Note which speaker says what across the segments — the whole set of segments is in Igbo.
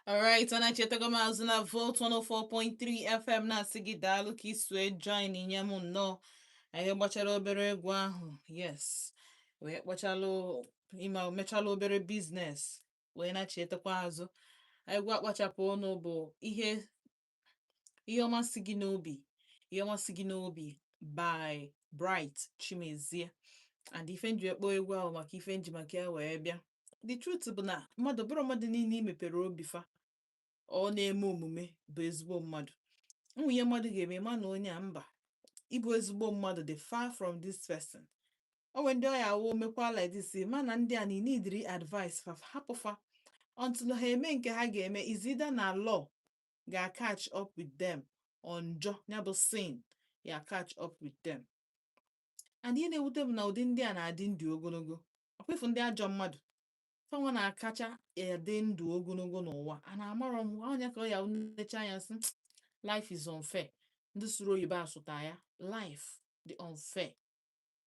Speaker 1: Alright, ọ na-echetago m azụ na Volt 104.3 FM na-asị gị daalụ ka isue join nye m nnọọ. Anyị gbachara obere egwu ahụ, yes, wee kpọchalụ ịma mechalụ obere business wee na-chetakwa azụ. Egwu akpachapụ ọnụ bụ ihe ihe ọma si gị n'obi, ihe ọma si gị n'obi by Bright Chimezie. And ife nji ekpọ egwu ahụ maka ife nji maka ya wee bịa, the truth bụ na mmadụ bụrụ mmadụ niile i mepere obi fa ọ na-eme omume bụ ezigbo mmadụ. Ụmụ ihe mmadụ ga-eme ma na onye a mba ịbụ ezigbo mmadụ dị far from this person. O nwere ndị ọya awụ mekwa like this, ma na ndị a na needri advice fa, hapụ fa until ha eme nke ha ga-eme, is either na law ga catch up with them or njọ ya bụ sin ya catch up with them. And ihe na-ewute m na ụdị ndị a na-adị ndụ ogologo. Ọkwefu ndị ajọ mmadụ fanwa na-akacha adị ndụ ogologo n'ụwa a na-amarọ m ọnya ka ọ ya nnecha anya sị life is unfair. Ndị sụrụ oyibo asụta ya, life dị unfair.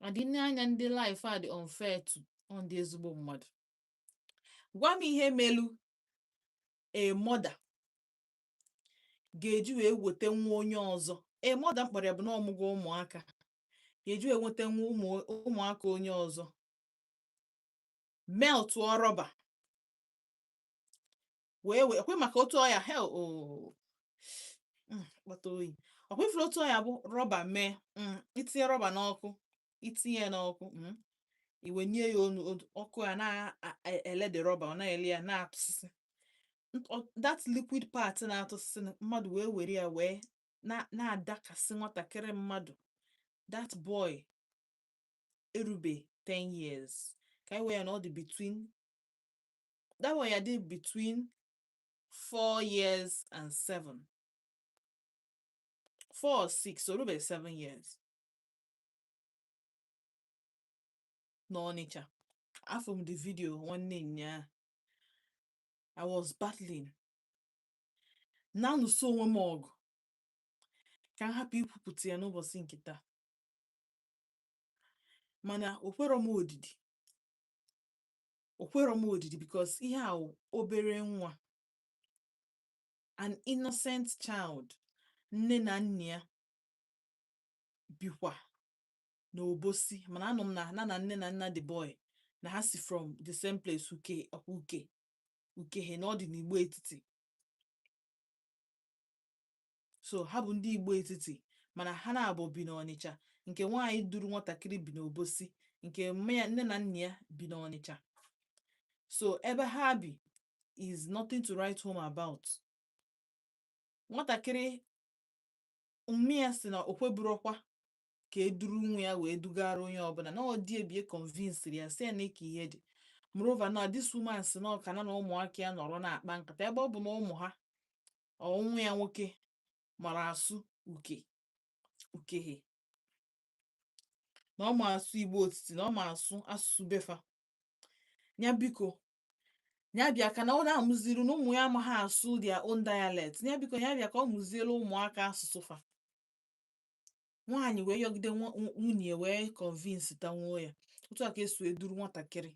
Speaker 1: And nne anya ndị life a dị unfair to ọ ndị ezigbo mmadụ. Gwa m ihe melu a mother ga-eji wee weta nwa onye ọzọ. A mother mkpọrọ ya bụ na ọmụgwọ ụmụaka ga-eji wee nweta nwa ụmụaka onye ọzọ, meltụọ rọba wee wee kwe maka otu ọya hell oh kpata oyi. Ọkwa ifuru otu ọya bụ rọba mee itinye rọba n'ọkụ, itinye ya n'ọkụ, iwenye ya onu ọkụ ya na-ele the rọba, ọ na-ele ya na-atụsịsị that liquid part na-atụsịsị mmadụ wee were ya wee na-adakasị nwatakịrị mmadụ. That boy erube 10 years ka anyị wee ya na ọ dị between, that boy ya dị between 4 years and 7, 4 or 6, o rube 7 years n'Ọnịcha. Afọ m the video nwanne nyaa, I was battling na-anụso onwe m ọgụ ka m hapụ ikwupụta ya n'ụbọchị nke taa, mana okwerọ m odidi, okwerọ m odidi, because ihe a wụ obere nwa, an innocent child. Nne na nna ya bikwa n'Obosi, mana anụ m na nne na nna the boy na ha si from the same place, Uke ọkwa Uke Ukehe na ọ dị n'Igbo Etiti. So ha bụ ndị Igbo Etiti, mana ha na-abụ bi n'Ọnịcha. Nke nwaanyị duru nwatakịrị bi n'Obosi, nke mma ya, nne na nna ya bi n'Ọnịcha. So ebe ha bi is nothing to write home about. Nwatakịrị mmi ya si na o kweburọkwa ka e duru nwa ya wee dugara onye ọbụla na ọ dị ebie convince ya, sị ya na ka ihe dị. Moreover, na this woman si na ọka na ụmụaka ya nọrọ na-akpa nkata, ebe ọ bụ na ụmụ ha ọ nwa ya nwoke mara asụ Uke Ukehe, na ọ ma asụ Igbo Otiti, na ọ ma asụ asụsụ befa ya, biko ya bịa ka na ọ na-amụziri na ụmụ ya amaghị asụ their own dialect, ya biko ya bịa ka ọ mụziere ụmụaka asụsụ fa. Nwaanyị wee yọgide nwunye wee convince tanwuo ya. Otu a ka esi wee duru nwatakịrị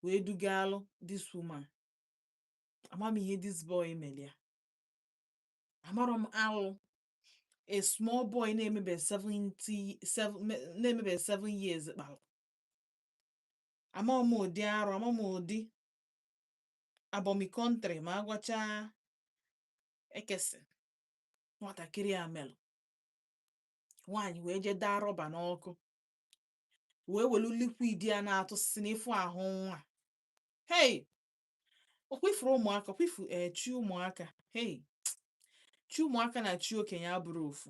Speaker 1: wee dugalụ this woman. Ama m ihe this boy mere ya, amarọ m alụ a small boy na-emebe 77 na-emebe 7 years kpalụ. Ama m ụdị arụ, ama m ụdị abomi country ma agwacha ekesi nwatakịrị a melụ. Nwaanyị wee jee daa rọba n'ọkụ wee welu liquid ya na-atụsịsị n'ifu ahụ nwa. Hey, ọkwifuru ụmụaka, ọkwifu ee chi ụmụaka. Hey, chi ụmụaka na chi okenye abụrụ ofu.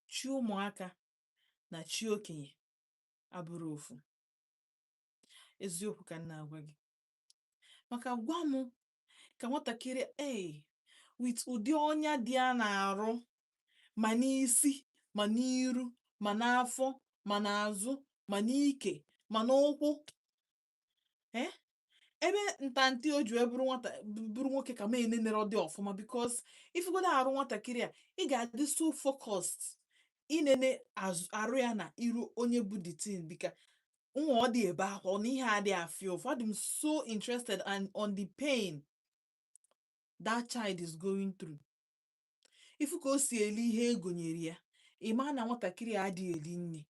Speaker 1: Chi ụmụaka na chi okenye abụrụ ofu. Eziokwu ka m na-agwa gị, maka gwa m ka nwatakịrị ee with ụdị ọnya dị a na-arụ ma n'isi, ma n'iru, ma n'afọ, ma n'azụ, ma n'ike, ma n'ụkwụ, ebe ntantị o ji wee bụrụ nwata, bụrụ nwoke, ka m enenere dị ọfụma, because ifugodo arụ nwatakịrị a, ị ga-adị so focused inene arụ ya na iru onye bụ the thing bika. Nwa ọ dị ebe akwa ọ na ihe adị afịa ụfụ. Adị m so interested and on the pain that child is going through. Ifu ka o si eli ihe egonyere ya, ị maa na nwatakịrị a adịghị eli nri.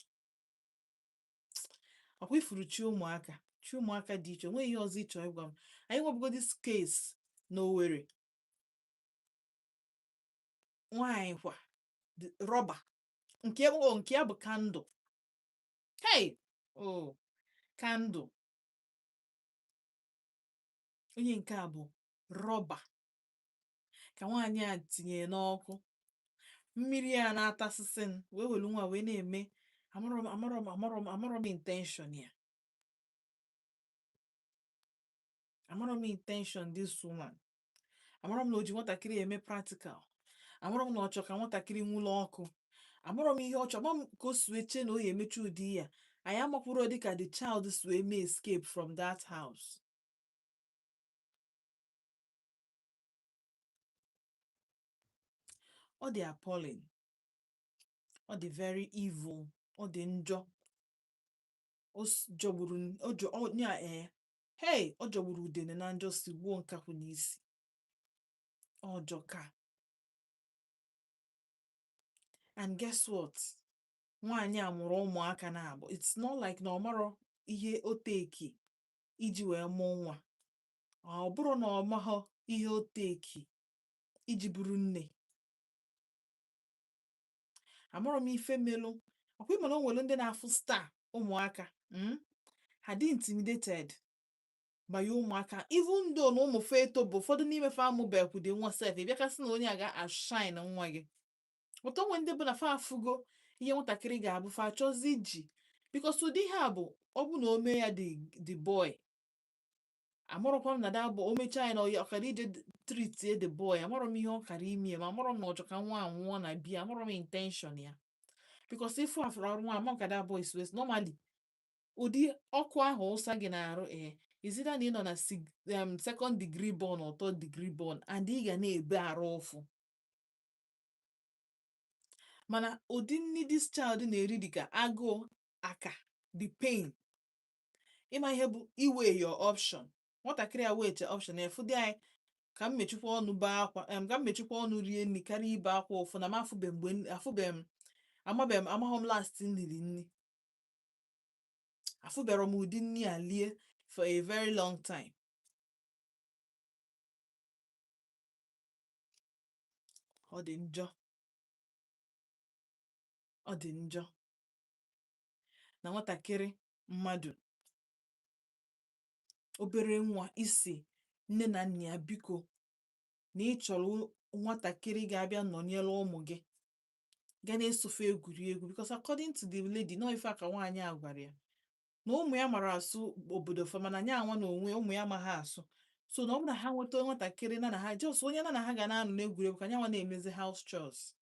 Speaker 1: Ọkwa ifuru chi ụmụaka, chi ụmụaka dị iche. Onweghị ihe ọzọ ịchọ ịgwa m. Anyị nwebugo this case na Owerri, nwaanyị kwa rọba nke o nke ya bụ candle. Hey, oh, candle. Onye nke a bụ rọba ka nwaanyị a tinyere n'ọkụ, mmiri a na-atasịsị m wee welu nwa wee na-eme. Amarọ m, amarọ m, amarọ m, amarọ m intention ya. Amarọ m intention this woman. Amarọ m na o ji nwatakịrị eme practical. Amarọ m na ọ chọ ka nwatakịrị nwụlọ ọkụ. Amarọ m ihe ọ chọ. Ama m ka o si wee chee na o ya emechi ụdị ya. Anyị amakwuro dịka the child si wee mee escape from that house. Ọ dị appalling, ọ dị very evil, ọ dị njọ. O jọgburu o jọ ọ nya ee. Hey, ọ jọgburu udene na njọ si gbuo nkakwụ n'isi. Ọ jọka. And guess what? Nwaanyị a mụrụ ụmụaka na-abụ. It's not like na ọ marọ ihe o take iji wee mụọ nwa. Ọ bụrụ na ọ maghọ ihe o take iji bụrụ nne. Amarọ m ife melụ. Ọkwa ịma na o nwere ndị na-afụ star ụmụaka, ha dị intimidated by ụmụaka, even though na ụmụ fa eto bụ ụfọdụ n'ime fa amụbekwude nwa sef. Ị bịakasị na onye a ga-ashine nwa gị ụtọ. Nwe ndị bụ na fa afụgo ihe nwatakịrị ga-abụ, fa achọzi iji, because ụdị ihe a bụ ọ bụ na o mee ya the boy. Amarọkwa m na that boy o mechaa ya na ọ kara ije treatie the boy. Amarọ m ihe ọ kara ime ya, ma amarọ m na ọ chọ ka nwa a nwụọ na bia. Amarọ m intention ya, because ịfụ afụrụ arụ nwa, ama m ka that boy si wee normally ụdị ọkụ ahụ ụsa gị na-arụ. Ee, izida na ị nọ na second degree burn or third degree burn and ị ga na-ebe arụ ụfụ. Mana ụdị nni this child na-eri dịka agụụ aka the pain. Ịma ihe bụ iwe your option, nwatakịrị a weche option efu dị anyị ka m mechikwa ọnụ bee akwa, ka m mechikwa ọnụ rie nri karịa ibe akwa ụfụ na m afụbe mgbe afụbe m amabe m amaghọ m last m riri nri. Afụbero m ụdị nri a lie for a very long time. Ọ dị njọ, ọ dị njọ na nwatakịrị mmadụ, obere nwa, isi nne na nna ya biko na ị chọrọ nwatakịrị ga-abịa nọnyere ụmụ gị, ga na-esofe egwuregwu, because according to the lady, nọ ife a ka nwaanyị a gwara ya na ụmụ ya mara asụ obodo fa, mana nya anwa na onwe ụmụ ya amaghị asụ. So na ọ bụrụ na ha nweta nwatakịrị na ha just onye na ha ga na-anọ n'egwuregwu, ka nyanwa na-emezi house chores.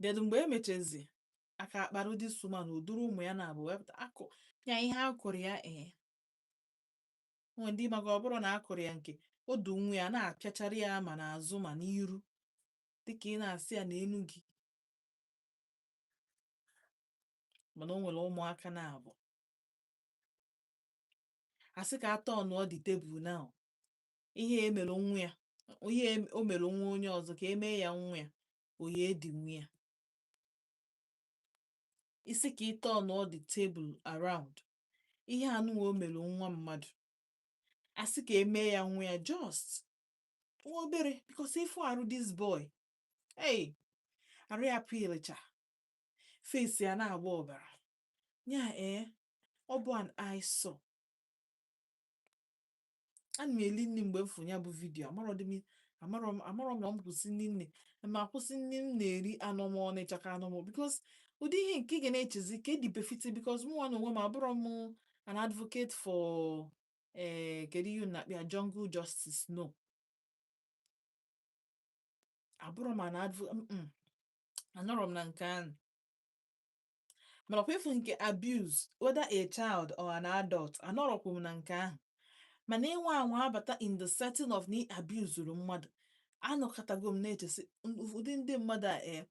Speaker 1: Then mgbe emechezi aka akpara this woman, o duru ụmụ ya na-abụ wepụta akụ ya ihe a kụrụ ya. Ee, nwe ndị maka ọ bụrụ na a kụrụ ya nke o du nwa ya na-apịachara ya ma n'azụ ma n'iru, dịka ị na-asị ya na enu gị. Mana o nwere ụmụaka na-abụ asị ka a turnụọ the table now. Ihe e mere nwa ya, ihe o mere nwa onye ọzọ, ka emee ya nwa ya, oye dị nwa ya isi ka ị turnụọ the table around. Ihe anụnwa o mere nwa mmadụ, asị ka emee ya nwa ya, just nwa obere, because ịfụ arụ this boy, hey, arụ ya pilicha, face ya na-agba ọbara ya. Ee, ọ bụ an eyesore. Ana m eli nri mgbe m fụ ya bụ video. Amarọ dị m, amarọ m na m kwụsị nri nne ma akwụsị nri m na-eri. Anọ m Ọnịcha ka anọ m, because ụdị ihe nke ị ga na-echezi ka edi befit, because mụnwa na onwe m abụrọ m an advocate for ee, kedu ihe unu na-akpọ ya, jungle justice. No, abụrọ m an advocate, anọrọ m na nke ahụ. Mana ọkwa ịfụ nke abuse, whether a child or an adult, anọrọkwa m na nke ahụ. Mana ịnwe anwa abata in the setting of na ị abusuru mmadụ, anọkọtago m na-echesi ụdị ndị mmadụ a. Ee.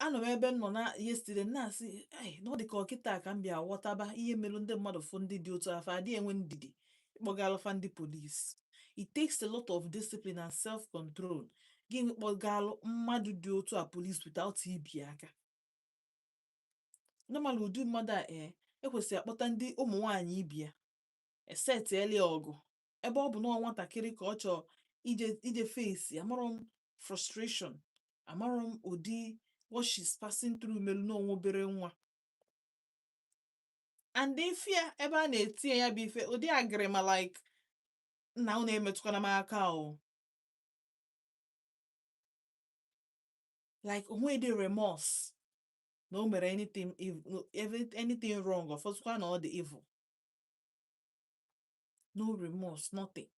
Speaker 1: Anọ m ebe m nọ na yesterday m na-asị, "Ai, na ọ dị ka ọkịta ka m bịa ghọtaba ihe mere ndị mmadụ fụ ndị dị otu afọ adịghị enwe ndidi ịkpọgalụfa ndị police." It takes a lot of discipline and self-control gị kpọgalụ mmadụ dị otu a police without ibi aka. Normal, ụdị mmadụ a, ee, ekwesịrị akpọta ndị ụmụ nwaanyị ibi ya esetieli ya ọgụ, ebe ọ bụ na ọ nwatakịrị ka ọ chọọ ije ije face. Amarọ m frustration, amarọ m ụdị what she's passing through melu n'onwe obere nwa. And ife ya ebe a na-etinye ya bụ ife ụdị agịrịma, like, nna unu emetụkwana m aka o, like onwe dị remorse na o mere anything anything wrong, ọfọdụkwa na ọ dị evil. No remorse, nothing.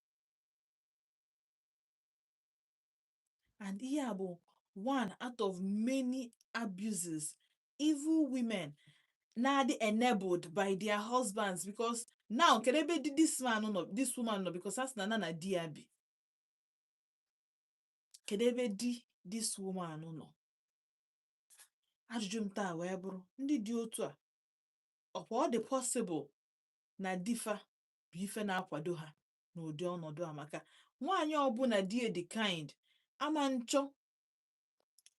Speaker 1: And ihe a bụ one out of many abuses evil women na-adị enabled by their husbands, because now kedu ebe di this man nọ, this woman nọ? Because a sị na na na di ya bi. Kedu ebe di this woman nọ? Ajụjụ m taa wee bụrụ, ndị dị otu a, ọkwa ọ dị possible na di fa bụ ife na-akwado ha n'ụdị ọnọdụ a? Maka nwaanyị ọbụla di ya dị kind ama nchọ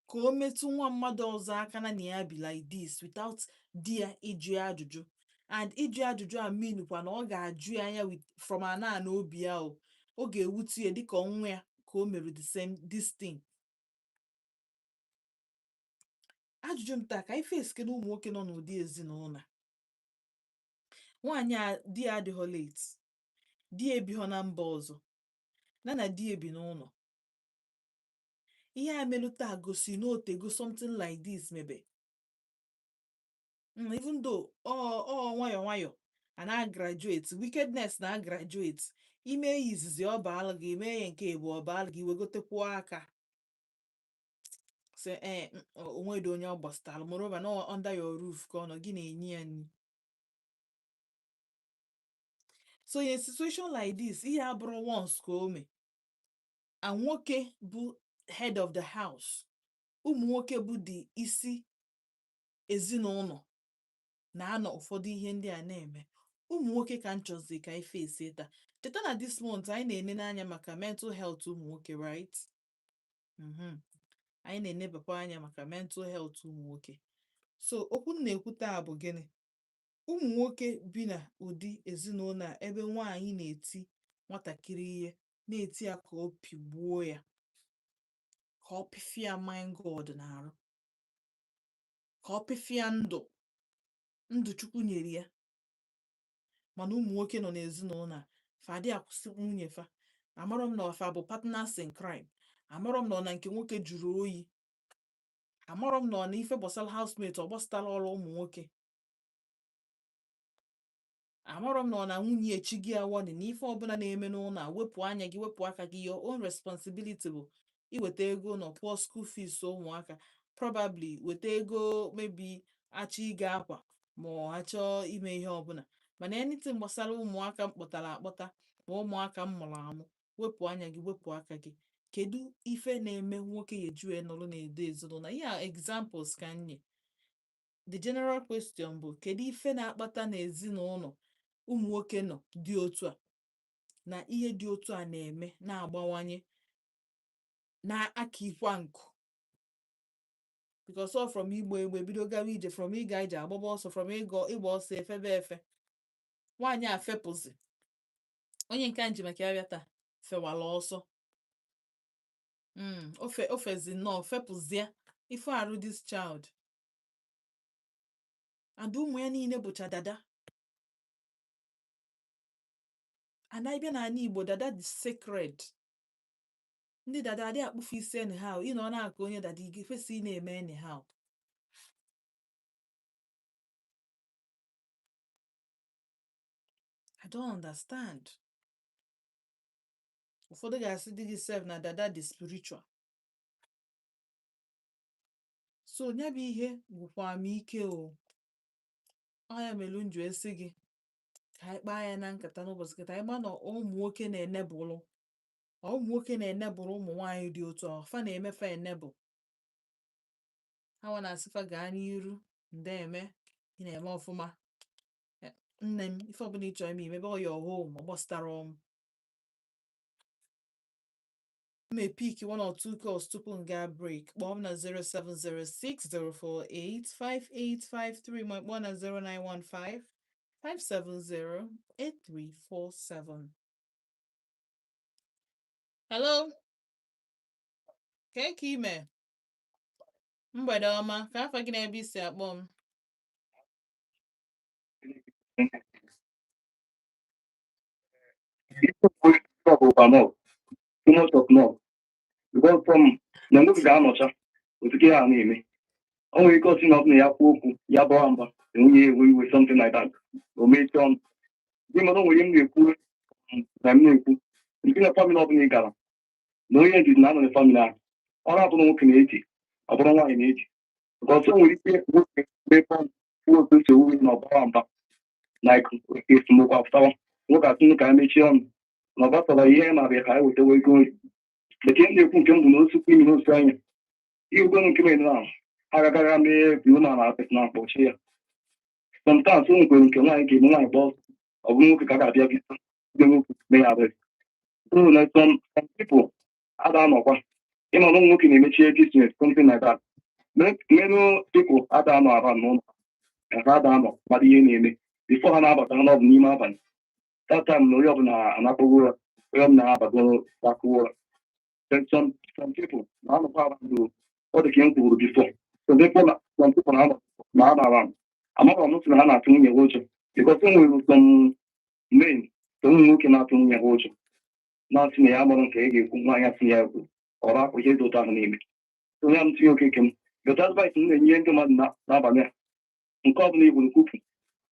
Speaker 1: ka o metụ nwa mmadụ ọzọ aka na ya bi like this without di ya ịjụ ya ajụjụ. And ịjụ ya ajụjụ a mean kwa na ọ ga-ajụ ya anya with from ana na obi ya o, ọ ga-ewute ya dịka ọnwụ ya ka o mere the same this thing. Ajụjụ m taa, ka anyị face kedu ụmụ nwoke nọ n'ụdị ezinụlọ a. Nwaanyị a di ya adịghọ late, di ya ebighọ na mba ọzọ, na na di ya bi n'ụlọ. Ihe a melu taa gosi na otego something like this mebe. Even though ọ nwayọ nwayọ a na-graduate wickedness, na graduate ime ya izizi ọ baala gị, ime ya nke ịbụọ ọ baala gị, wegotekwuo aka sị ee, onwedo onye ọ gbasatara. Moreover, na under your roof ka ọ nọ, gị na-enye ya nri. So in a situation like this, ihe abụrụ once ka o mee. A nwoke bụ head of the house, ụmụ nwoke bụ the isi ezinụlọ na-anọ ụfọdụ ihe ndị a na-eme. Ụmụ nwoke ka m chọzi ka anyị face taa. Cheta na this month anyị na-enene anya maka mental health ụmụ nwoke, right? Anyị na-enebakwa anya maka mental health ụmụ nwoke. So okwu m na-ekwu taa bụ gịnị? Ụmụ nwoke bi na ụdị ezinụlọ a ebe nwaanyị na-eti nwatakịrị ihe, na-eti ya ka ọ pigbuo ya, ka ọ pịfịa my God n'arụ, ka ọ pịfịa ndụ ndụ Chukwu nyere ya. Mana ụmụ nwoke nọ n'ezinụlọ a, fa adị akwụsị nwunye fa. Amarọ m na ọfa bụ partners in crime, amarọ m na ọ na nke nwoke jụrụ oyi, amarọ m na ọ na ife gbasara housemate ọ gbasatara ọrụ ụmụ nwoke, amarọ m na ọ na nwunye echi gị awọnị na ife ọbụla na-eme n'ụlọ a, wepụ anya gị, wepụ aka gị. Your own responsibility bụ iweta ego nọ kwụọ school fees ụmụaka, probably weta ego maybe achọ ịga akwa ma ọ achọ ime ihe ọbụla, mana anything gbasara ụmụaka m kpọtara akpọta ma ụmụaka m mụrụ amụ, wepụ anya gị, wepụ aka gị. Kedu ife na-eme nwoke ya eji wee nọrọ n'edo ezinụlọ? Ihe a examples ka m nye. The general question bụ, kedu ife na-akpata n'ezinụlọ ụmụ nwoke nọ dị otu a na ihe dị otu a na-eme na-agbawanye na-aka ikwa nkụ? Because all from igbo egbe bido gawa ije, from ịga ije agbaba ọsọ, from ịga ịgba ọsọ efebe efe. Nwaanyị a fepụzi onye nke a nji maka ya bịa taa fewala ọsọ. Ofe ofezi nnọọ fepụzie ife arụ this child and ụmụ ya niile bụcha dada. And anyị bịa n'ala Igbo, dada dị sacred. Ndị dada adịghị akpụfe isi anyhow. Ị nọ na-aka onye dada, ị kwesị ị na-eme anyhow. I don't understand. Ụfọdụ ga-asị di gị sef na dada dị spiritual. So nya bụ ihe gwụkwa m ike o. Ọ ya mere m ji wee sị gị ka anyị kpaa ya na nkata n'ụbọchị nkata anyị ma na ụmụ nwoke na-enebụrụ, ụmụ nwoke na-enebụrụ ụmụ nwaanyị dị otu a, fa na-emefe enebụ. Ha nwa na-asịfa gaa n'iru, ndeme, ị na-eme ọfụma. Nne m, ife ọbụla ị chọrọ ime, imebe ọ your home, ọ gbasatara m. M pick one or two calls tupu m gaa break. Kpọọ m na 07060485853 ma kpọọ na 0915 570 8347. Hello, ka ime? Mgbede ọma. Ka afọ gị na ebe isi akpọ m?
Speaker 2: Too much of love. Because from na nwoke ga-anọcha otu ka ya na-eme, o nwere ike ọsị na ọ bụ na ya kwuo okwu ya bawa mba, nwunye ewe iwe, something like that. O mechie ọnụ gị. Mana o nwere ihe m na-ekwu na m na-ekwu nke na family ọbụla ị gara na onye ndidi na-anọ na family ahụ, ọ na-abụrụ nwoke na-eji, ọ bụrụ nwaanyị na-eji. Because o nwere ike nwoke mepe ọnụ kwuo otu esi owu na ọbawa mba, like esemokwu apụtawa, nwoke asị ka ya mechie ọnụ na ọ gbasara ihe ma bịa ka ya wetawa ego nri. Bekee m na-ekwu nke m bụ na osikwu imi n'osu anya ihe ugbo nke mere na agagara mee biu na na na mkpọchi ya. Sometimes o nwekwere nke nwaanyị ga-eme, nwaanyị gba ọsọ, ọ bụrụ nwoke ka a ga-abịa bido ndị nwoke mee ya arrest. So na some people ada anọkwa ịma na ụmụ nwoke na-emechi business, something like that. Many people ada anọ around n'ụlọ ka ha ada anọ mara ihe na-eme before ha na-abata ha n'ọbụ n'ime abalị. That time na onye ọbụla anakpọgo ụra, onye ọbụla abago lakụọ ụra. Then some people na-anọkwa around. Ọ dị ka m kwuru before, some people na-anọ na-anọ around, amaghị m sị na ha na-atụ nwunye ha ụjọ, because e nwere some men, some ụmụ nwoke na-atụ nwunye ha ụjọ, na-asị na ya mụrụ nke ị ga-ekwu, nwaanyị asị ya ekwu, ọ rapụ ihe dị ụtọ ahụ na-eme. So ya m tinye okeke m. But advice m na-enye ndị mmadụ n'abalị a, nke ọ bụla i gburu kwupụ,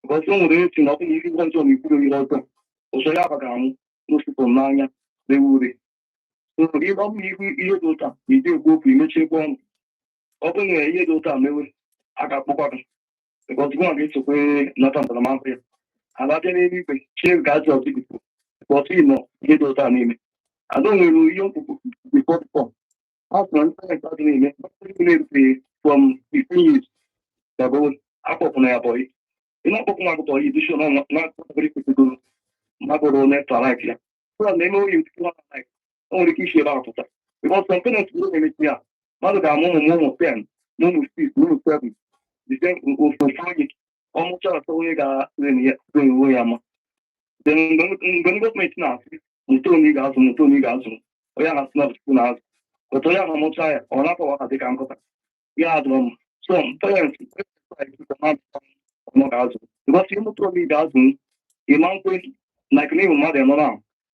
Speaker 2: because o nwere esi na ọ bụla ihe ọjọọ na ikwuru ihe ọjọọ ụzọ ya abaghị anwụ n'osipụ n'anya na-ewu ure. So ihe ọ bụla ihu ihe dị ụtọ na ide ekwu okwu, imechiekwa ọnụ. Ọ bụrụ na ihe dị ụtọ a mewe, a ga-akpọkwa gị, because gị nwa ga-esokwe nata ntaramahụhụ ya. Ala abịa n'eluigwe, Chineke ga-ajụ ọzọ gị, because ị nọ ihe dị ụtọ a na-eme. Ada nwere ihe nkwukwu before a sị na ndị parents adịghị na-eme na-erubeghị from 15 years gagowe akpọpụna ya boy. Ị na-akpọpụ nwa akwụkwọ yi dishon na nwatakịrị kwesịgoro mabụrụ next life ya, so na eme oyi ntutu nwa life, o nwere ike isi ebe ahụ pụta, because some parents bụrụ na-emechi ya, mmadụ ga-amụ ụmụ ụmụ 10 na ụmụ 6 na ụmụ 7, the same ofu onye ọmụcha atọ onye ga-enwe ya ma. Then mgbe ndị gọọmenti na-asị mụta onye ị ga-azụ, mụta onye ị ga-azụ, onye ahụ asị na Chukwu na-azụ, but onye ahụ mụcha ya, ọ na-akpọ ha dịka nkụta ya adụrọ m. So parents ọ ga-azụ, because ịmụta onye ị ga-azụ, ịma nkwe like n'ihu mmadụ nọ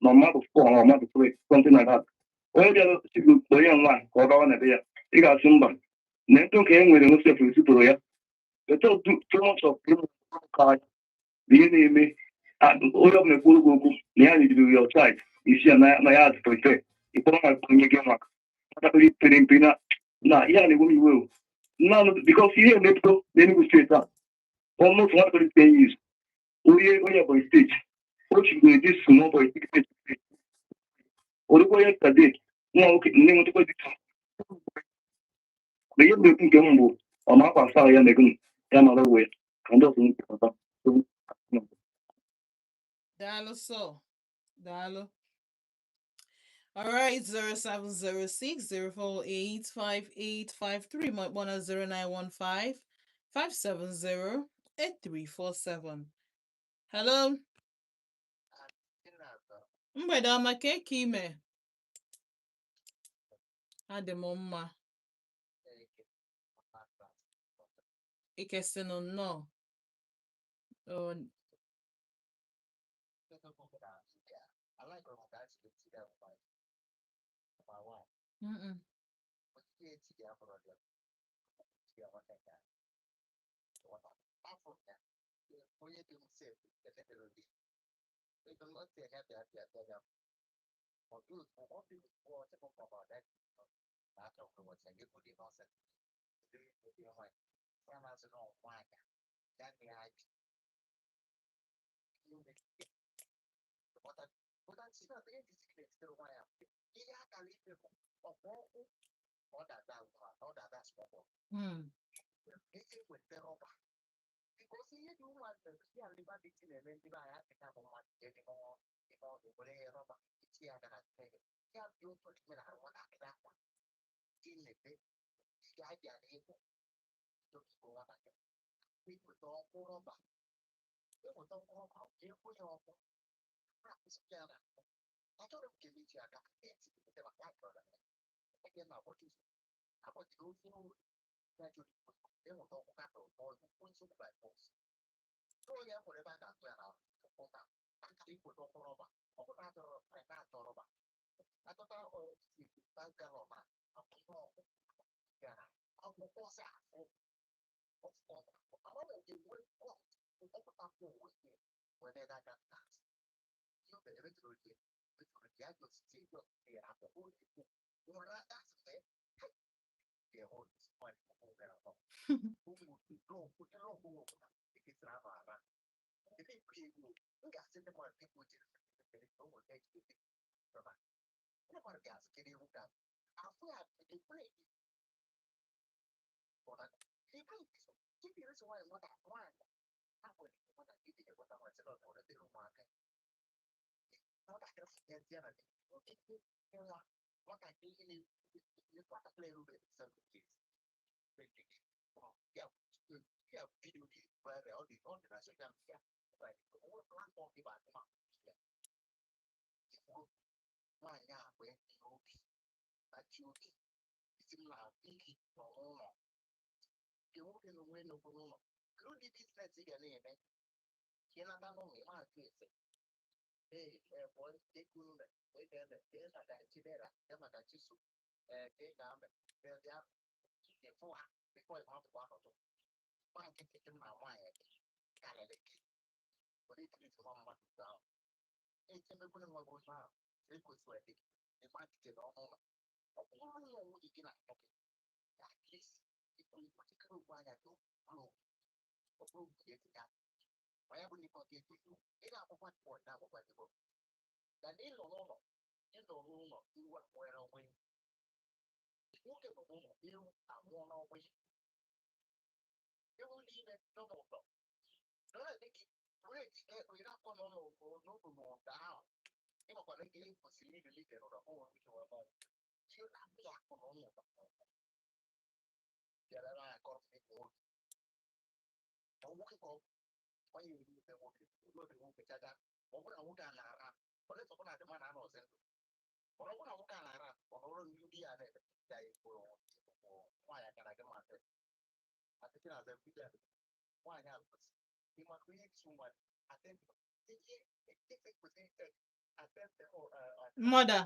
Speaker 2: na mmadụ 4 or mmadụ 3, something like that. Onye bịara sigụ kpọrọ ya nwaanyị ka ọ gawa na be ya, ị ga-asị mba na ndị nke e nwere nwesefụ zipụrụ ya. Too much of ka bụ ihe na-eme onye ọbụla ekwuru gị okwu na ya nidiri your child, isi ya na ya as prefer ịkpọrọ na onye gị nwa nwatakịrị pere mpe na na ihe a na-egbu m iwe o naanị because ihe emepụta n'Enugu steeti a, almost nwatakịrị 10 years, onye onye Ebonyi steeti o chigoro this small boy six. Orúkọ yesterday nwa nwoke nne nwetakwa dị mgbe ihe m na-ekwu nke m bụ ọ ma akwa asa ya na-ego ya mara uwe ka ndị ọzọ nwoke pụta.
Speaker 1: Daalụ so. Daalụ. All right, 0706 048 5853 ma kpọọ na 0915 570 8347. Hello, mgbede ọma. Ka eke ime? Adị m mma. Ikesinụ nnọọ. Oh, mm-mm. Mm. Mother.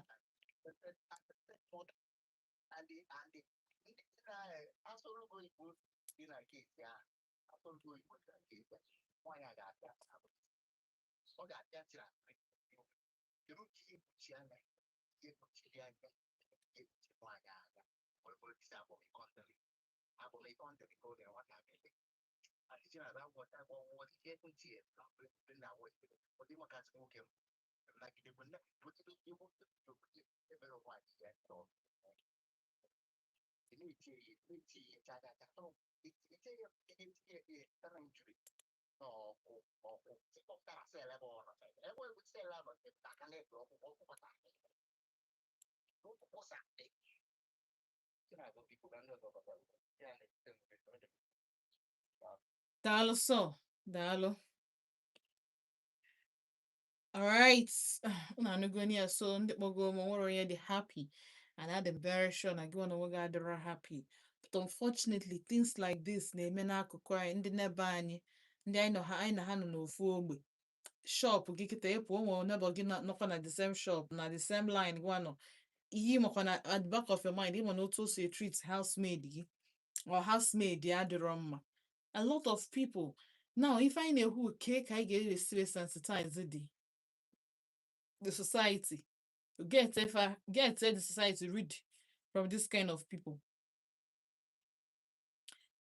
Speaker 1: Daalụ sọ, daalụ. Alright, unu anụgo ya. So ndị kpọgo m, onwere onye dị happy, and I'm very sure na gị nwa na onwe gị adịrọ happy. But unfortunately, things like this na-eme n'akụkụ anyị, ndị nebe anyị, ndị anyị nọ ha, anyị na ha nọ n'ofu ogbe. Shop gị kịta ịpụ, o nwere neighbor gị nọkwa na the same shop, na the same line gwa nọ. Ihe ịmakwa na at the back of your mind, ịma na otu o si treat housemaid gị or housemaid ya adịrọ mma. A lot of people now, ife anyị na-ekwu ke ka anyị ga-esi sensitize the society, get if get the society rid from this kind of people.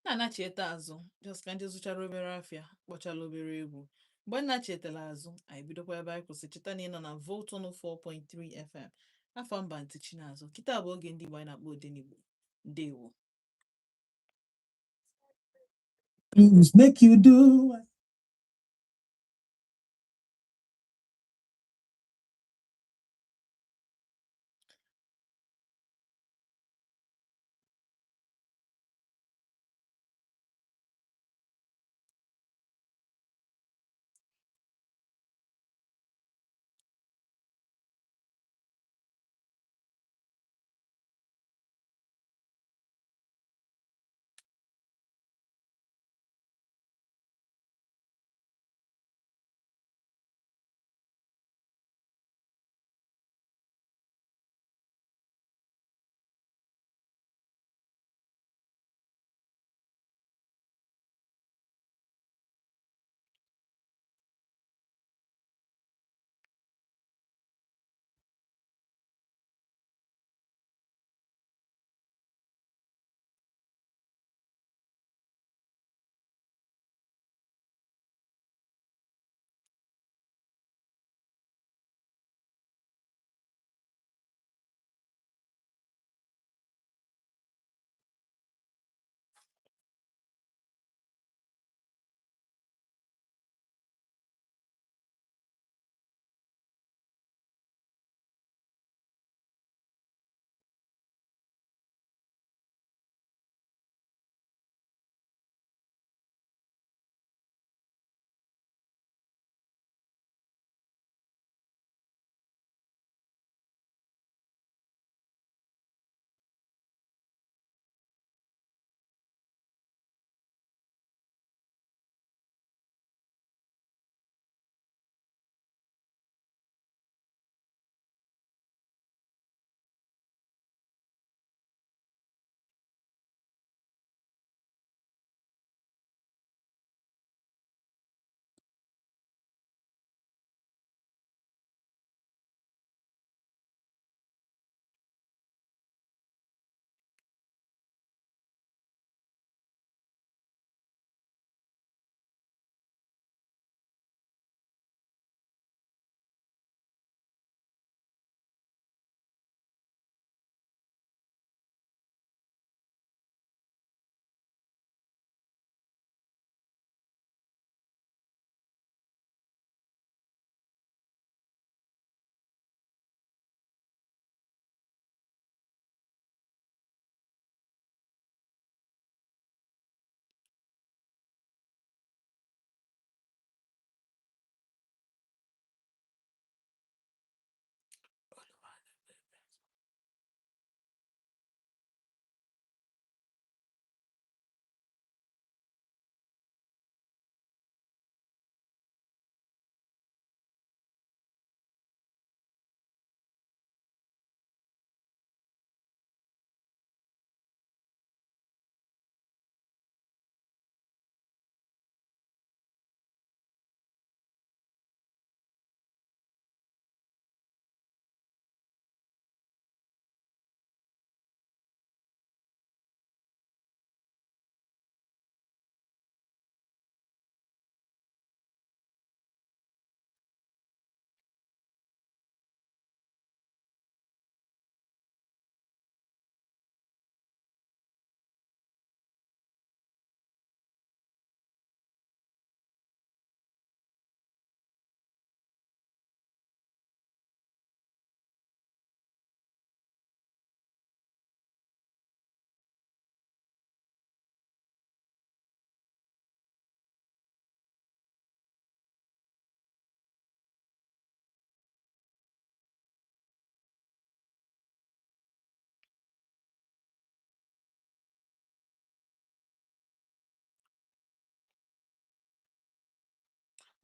Speaker 1: Na-anachieta azụ, just ka ndị zụchara obere afịa, kpọchala obere egwu. Mgbe nna chetara azụ, anyị bidokwa ebe anyị kwụsị. Cheta na ị nọ na Volt 104.3 FM, afọ mba ntị Chinazụ. Kịta bụ oge ndị Igbo anyị na-akpọ Odenigbo. Ndewo.
Speaker 3: Use make you do.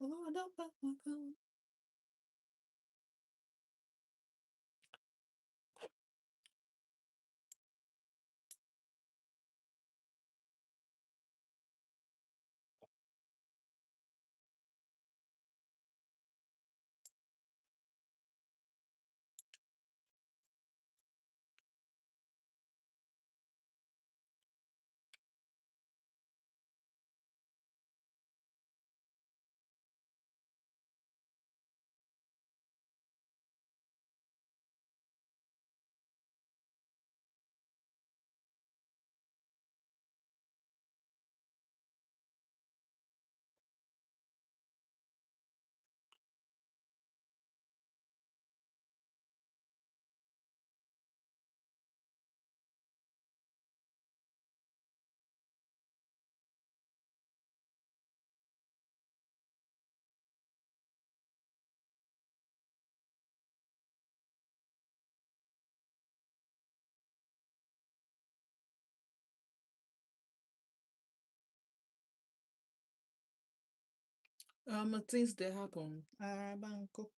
Speaker 1: Lord, don't back my God. Things that happen. Arabanko.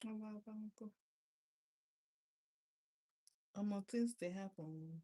Speaker 1: Arabanko. Things that happen.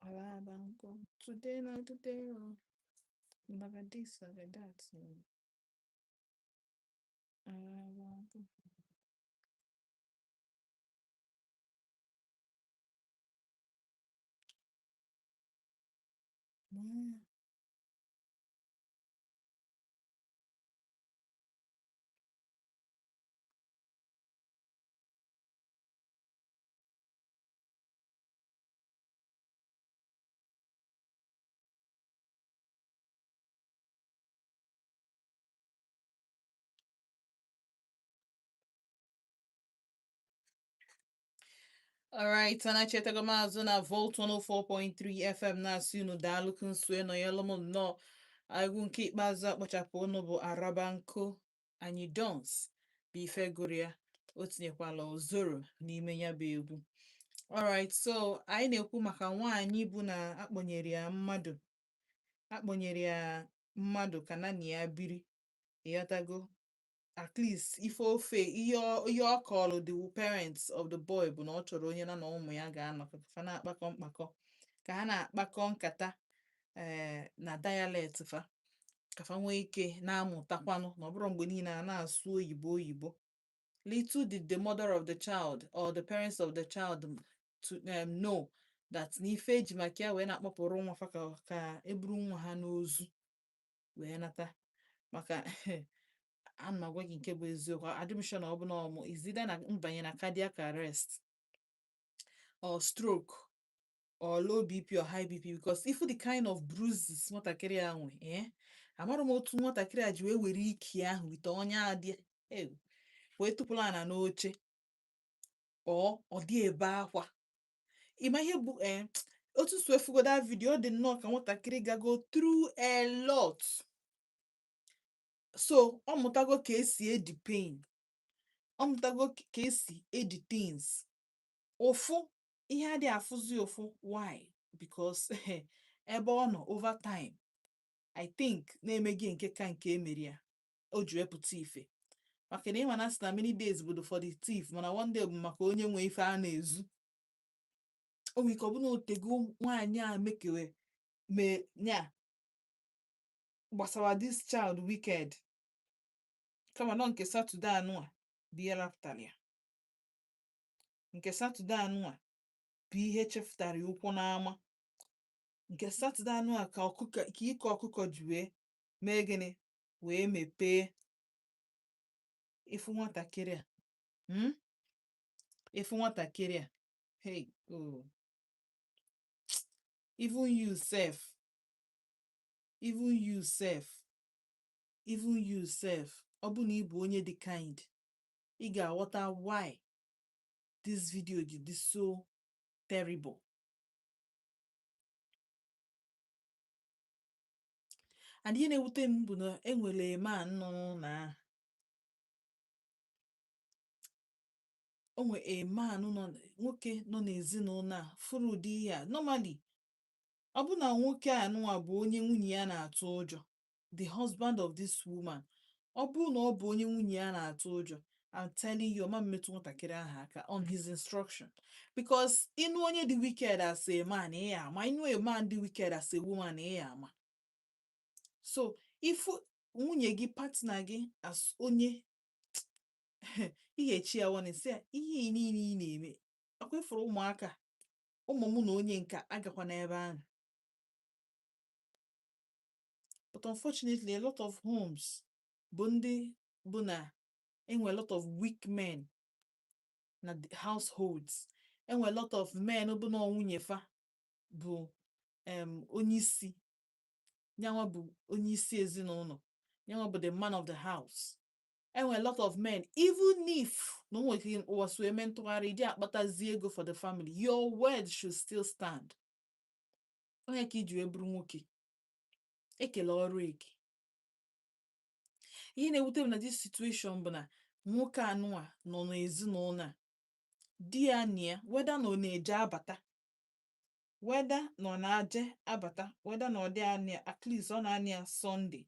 Speaker 1: Arabanko. Today na today. Oh. Like this, like that. Arabanko. Yeah. All right, anachetago maazụ na Volt 104.3 FM na-asị unu daalụ nsue nọ ya lụm nnọọ. Egwu nke ikpeazụ akpọchapụ unu bụ Arabanko anyị dons bụ ife gụrụ ya, o tinyekwala ozoro n'ime ya bụ egwu. Alright, so anyị na-ekwu maka nwaanyị bụ na akpọnyere ya mmadụ, akpọnyere ya mmadụ ka naanị ya biri, ịghọtago? At least ife ofe ihe ihe ọ kọlụ the parents of the boy bụ na ọ chọrọ onye na na ụmụ ya ga-anọ ka fa na-akpakọ mkpakọ, ka ha na-akpakọ nkata ee na dialect fa, ka fa nwee ike na-amụtakwanụ na ọ bụrụ mgbe niile a na-asụ oyibo oyibo. Little did the mother of the child or the parents of the child to know that na ife eji maka ya wee na-akpọpụrụ nwa fa ka eburu nwa ha n'ozu wee nata maka ana m agwa gị nke bụ eziokwu, adị m sure na ọ bụ na ọmụ is either na mbanye na cardiac arrest or stroke or low BP or high BP, because if the kind of bruises nwatakịrị a nwe, amara m otu nwatakịrị a ji wee were ike ahụ wite ọnya a dị wee tụpụrụ ana n'oche, ọ dị ebe akwa. Ịma ihe bụ otu si efugo that video, ọ dị nnọọ ka nwatakịrị gago through a lot, so ọ mụtago ka esi edi pain, ọ mụtago ka esi edi things. Ụfụ ihe adịghị afụzi ụfụ. Why? Because ebe ọ nọ over time, I think na-emeghị nke ka nke emeri ya o ji wepụta ife, maka na ịma na asị na many days bụ for the thief, mana one day bụ maka onye nwe ife a na-ezu. O nwere ike ọ bụ na otego nwaanyị a mekewe me nya gbasara this child wicked, kama nọ nke Saturday anụ a bụ ihe rapụtara ya, nke Saturday anụ a bụ ihe chefutara ya ụkwụ n'ama, nke Saturday anụ a ka ọkụkọ ka ike ọkụkọ ji wee mee gịnị wee mepee ịfụ nwatakịrị a. Efu nwatakịrị a, hey, oh, even you sef, even you sef, even you sef, ọ bụ na ị bụ onye dị kind, ị ga-aghọta why this video ji dị so terrible. And ihe na-ewute m bụ na enwere a man nọ n'ụlọ ahụ, o nwere a man nọ, nwoke nọ n'ezinụlọ a fụrụ ụdị ihe a. Normally, ọ bụ na nwoke a nụnwa bụ onye nwunye ya na-atụ ụjọ, the husband of this woman, ọ bụrụ na ọ bụ onye nwunye ya na-atụ ụjọ, I'm telling you, ọ ma mmetụ nwatakịrị ahụ aka on his instruction, because ịnụ onye dị wicked as a man, ị ya ama. Ịnụ a man dị wicked as a woman, ị ya ama. So if nwunye gị, partner gị, as onye ị ga-echi ya warning, sị ya ihe niile ị na-eme, ọkwa ịfụrụ ụmụaka, ụmụ mụ na onye nke a agakwa n'ebe ahụ. But unfortunately, a lot of homes bụ ndị bụ na enwe a lot of weak men na the households, enwe a lot of men bụ na nwunye fa bụ onye isi, nyanwa bụ onye isi ezinụlọ, nyanwa bụ the man of the house. Enwe a lot of men, even if na o nwere ụwa so eme ntụgharị iji akpatazi ego for the family, your word should still stand. Onye ka iji wee bụrụ nwoke, ekele ọrụ eke. Ihe na-ewute m na this situation bụ na nwoke anụnwa nọ n'ezinụlọ a, di ya na ya, whether na ọ na-eje abata, whether na ọ na-aje abata, whether na ọ dị anị ya, at least ọ na-anị ya Sunday.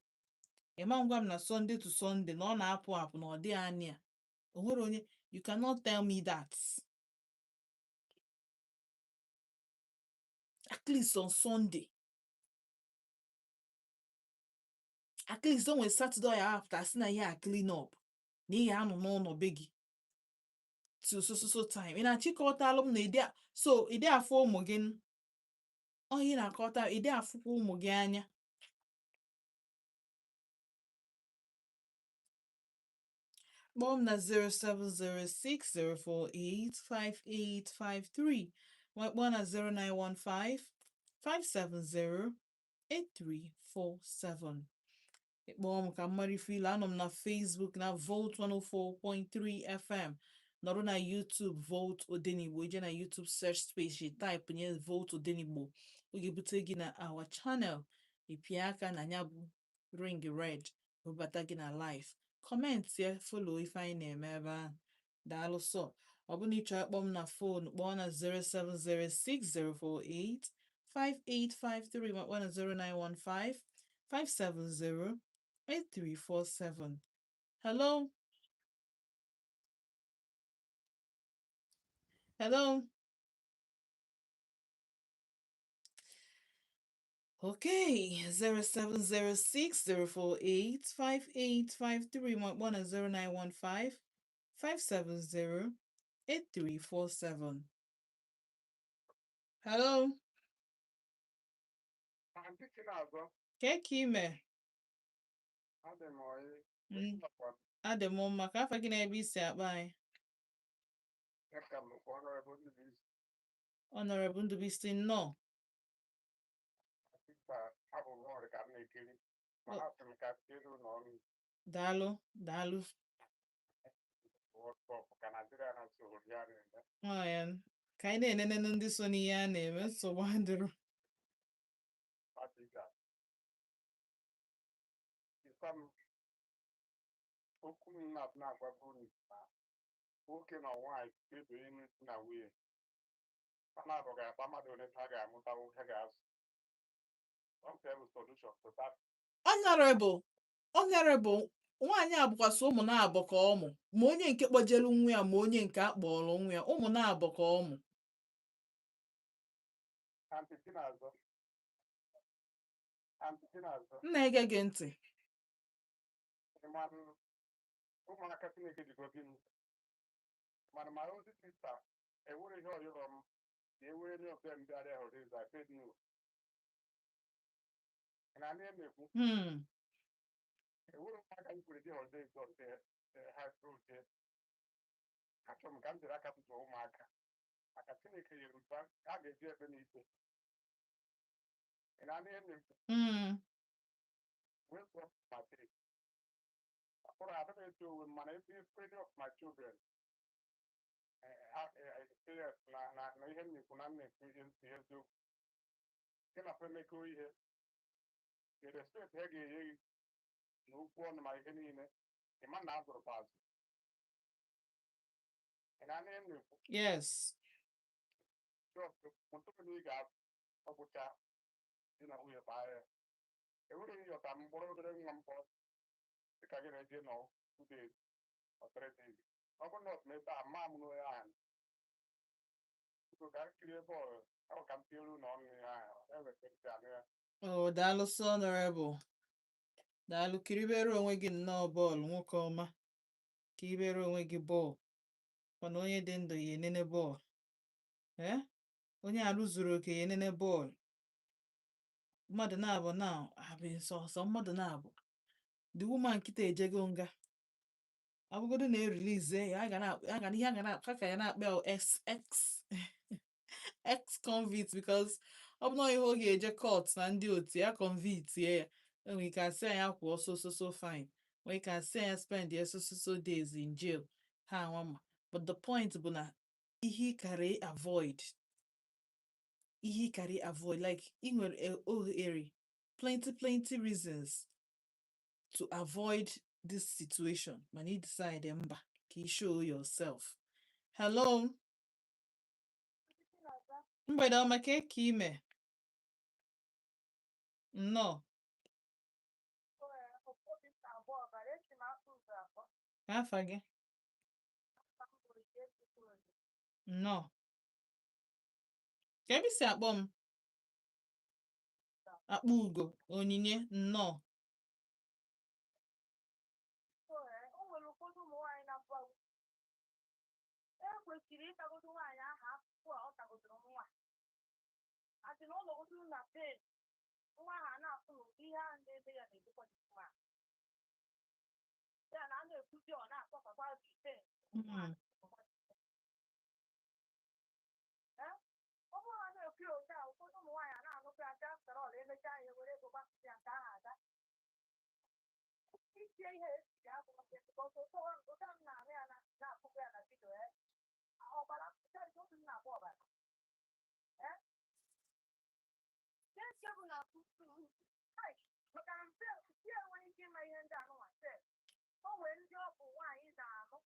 Speaker 1: Ịma ngwa m na Sunday to Sunday na ọ na-apụ apụ na ọ dị anị ya, o nwere onye, you cannot tell me that. At least on Sunday, at least o nwere Saturday ya after, asị na ihe a clean up, na ihe anọ n'ụlọ be gị till so so so time. Ị na-achịkọtalụ m na ịdị so ịdị afụ ụmụ gị, ọ ihe ị na-akọta, ịdị afụkwa ụmụ gị anya. Kpọọ m na 07060485853, ma kpọọ na 09155708347. Ịkpọọ m ka m mara ife ilu. Anọ m na Facebook na Volt 104.3 FM, nọrọ na YouTube Volt Odenigbo. Ije na YouTube search space, you type nye Volt Odenigbo, ọ ga-ebute gị na our channel. Ịpịa aka na ya bụ ring red, bubata gị na live. Comment ya, follow ife anyị na-eme ebe ahụ. Daalụ. Sọ ọ bụ na ị chọọ ịkpọ m na phone, kpọọ na 07060485853, ma kpọọ na 09155708347. Hello, hello. Okay, 07060485853, ma kpọọ na 09155708347. Hello.
Speaker 4: Aunty Chinazọ,
Speaker 1: Kee ka ime?
Speaker 4: Adị m ọyị.
Speaker 1: Adị m mma. Ka afa gị na ebe i si akpọ anyị?
Speaker 4: Eka m Honorable Ndubisi.
Speaker 1: Honorable Ndubisi, nnọọ.
Speaker 4: Sista, abụ m ọrụ ka m na-ekiri. Mana asị m ka m kiri ụlọ ọrụ.
Speaker 1: Daalụ, daalụ.
Speaker 4: World Cup ka Nigeria na-asụ ya na-eme.
Speaker 1: Ọ ya, ka anyị na-enene ndị so n'ihe a na-eme, nsogbu adịrọ.
Speaker 4: Adịga. Ịsa m okwu m na-agwabu unu na nwoke na nwaanyị kpebie ịnụ di na nwunye, ha na-abụ ga-akpa mmadụ ole ha ga-amụtanwu, ha ga-azụ. Don't have a solution to that.
Speaker 1: Honorable, Honorable, nwaanyị a bụkwa sọ ụmụ naabọ ka ọ mụ, ma onye nke kpọjelu nwa ya, ma onye nke a kpọrọ nwa ya, ụmụ naabọ ka ọ mụ.
Speaker 4: Aunty Chinazọ. Aunty Chinazọ.
Speaker 1: M na-ege gị ntị.
Speaker 4: Ịmanụ ụmụaka Chineke ji gozi m. Mana my own sister, enwere ihe ọyọrọ m na enwere any of them bịara holidays, I said no. Ị na-anụ ihe m na-ekwu?
Speaker 1: Hmm.
Speaker 4: Enwere ụmụaka m kwere dị holidays on the ha jee. Achọrọ m ka m jiri aka m zụọ ụmụaka maka Chineke nyere m ha ga-eji ekpe n'ikpe. Ị na-anụ ihe m na-ekwu?
Speaker 1: Mm.
Speaker 4: Wee zụọ ma tiri akpụrụ adịghị eto onwe m, mana ebe spirit of my children ha experience na ihe m na-ekwu na m na-ekwu ihe eziokwu. Gị na fa emekọ ihe, the respect ha ga-enye gị na okwu ọnụ ma ihe niile, ị ma na azụrụ kwa azụ. Ị na-anụ ihe m na-ekwu?
Speaker 1: Yes.
Speaker 4: Just mụtụrụ na ị ga-ọgwụcha di na nwunye baa ya, enweghị ịyọta mkpọrọ obere nwa mkpọrọ dịka gị na-eje nọ 2 days or 3 days. Ọ bụrụ na ọ dị ebe a maa m n'onye ahụ, biko ka m kirie bọọlụ ọ ka m tiere unu ọnụ ihe ahụ eweta anụ ya.
Speaker 1: Oh, daalụ sọ, honorable. Daalụ, kiribere onwe gị nnọọ bọọlụ, nwoke ọma. Kiribere onwe gị bọọlụ. Mana onye dị ndụ ya enene bọọlụ. Eh? Onye arụ zuru oke ya enene bọọlụ. Mmadụ na-abụ na abụ sọsọ mmadụ na-abụ. The woman kịta ejego nga. Abụgodo na erilize ya, a ga na a ga ihe a ga na ka ya na-akpọ ya ex convict, because ọ bụ na ihe ọ ga-eje court na ndị otu ya convict ya, enwere ike asị ya kwụọ so so so fine, nwere ike asị ya spend ya so so so days in jail, ha anwa ma. But the point bụ na ihe ị kara avoid, ihe ị kara avoid, like ị nwere ohere, plenty plenty reasons to avoid this situation, mana ị decide mba, ka ị show yourself. Hello, mgbede ọma. Ka eke ime? Nnọọ.
Speaker 5: Ọbara esi m afọ ụzọ akpọ.
Speaker 1: Ka afa gị? Nnọọ. Ka ebe i si akpọ m? Akpọ Ugo Onyinye, nnọọ.
Speaker 5: So, o nwere ụfọdụ ụmụ nwaanyị na-abụ e kwesịrị ịtagodo nwaanyị ahụ afụfụ a ọ tagodoro nwa, asị na ọ nọgodoro na pain nwa ahụ a na-afụ na ụdị ihe ahụ na-eme ya na-edokwa dị mma ya na a na-ekwuzi, ọ na-akpọkọkwa dị pain. Ọ bụrụ na a na-ekwu ya otu a, ụfọdụ ụmụ nwaanyị a na-anụkwa ya, after all, emechaa ya, were ego gbapụta ya nke ahụ aga itie ihe esiri abụghị, because ụtọ m na-anụ ya na-akụkọ ya na video ya, ọbara obi m na-agba ọbara. Nke bụ na maka na mfe ya enweghị ike ịma ihe ndị anụnwa sef. O nwere ndị ọ bụ nwaanyị na-anụ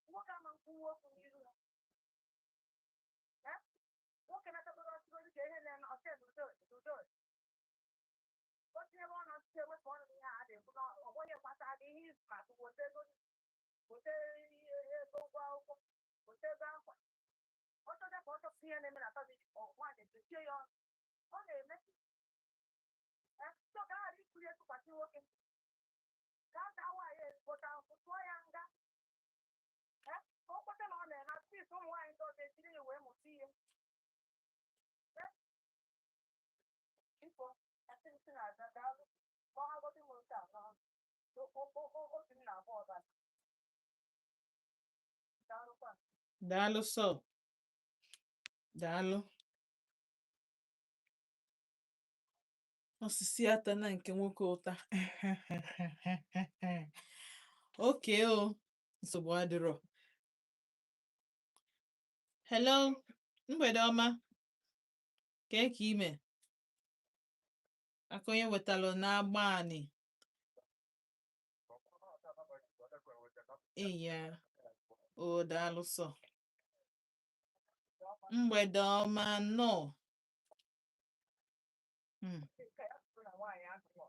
Speaker 5: nwoke ama nkwuwa okwu n'iru ha. Nwoke natabara ọsịgozi ka ihe na-eme ọsị n'udo n'udo, o tinyebe ọnụ ọsịsọ, ewepụ ọnụ n'ihe a na-ekwu na ọ bụghị gbasara gị, ihe izu maka weta ego, weta ihe ego ụgwọ akwụkwọ, weta ego akwa. Ọ chọta ka ọ chọpụta ihe na-eme na family, nwaanyị edochie ya ọnụ. Ọ na-eme so ka a ghara ikwuri etụkwasị nwoke, ka a taa nwaanyị ezigbote ahụhụ, tụọ ya nga, ka o kweta na ọ na-eme. At least ụmụ nwaanyị ndị ọzọ ejiri ya wee mụta ihe. Biko, asị m si na-aza, daalụ. Ma ọ ha gọzi m nke a n'ọnụ, obi m na-agba ọbara. Daalụkwa.
Speaker 1: Daalụ sọ, daalụ. Osisi ata na nke nwoke ụta. Oke o nsogbu adịrọ. Hello, mgbede ọma. Ka ka ime? Aka onye wetalụ n'agba anị. Eya o, daalụ sọ. Mgbede ọma, nnọọ.
Speaker 5: Nke ya bụrụ na nwaanyị ahụ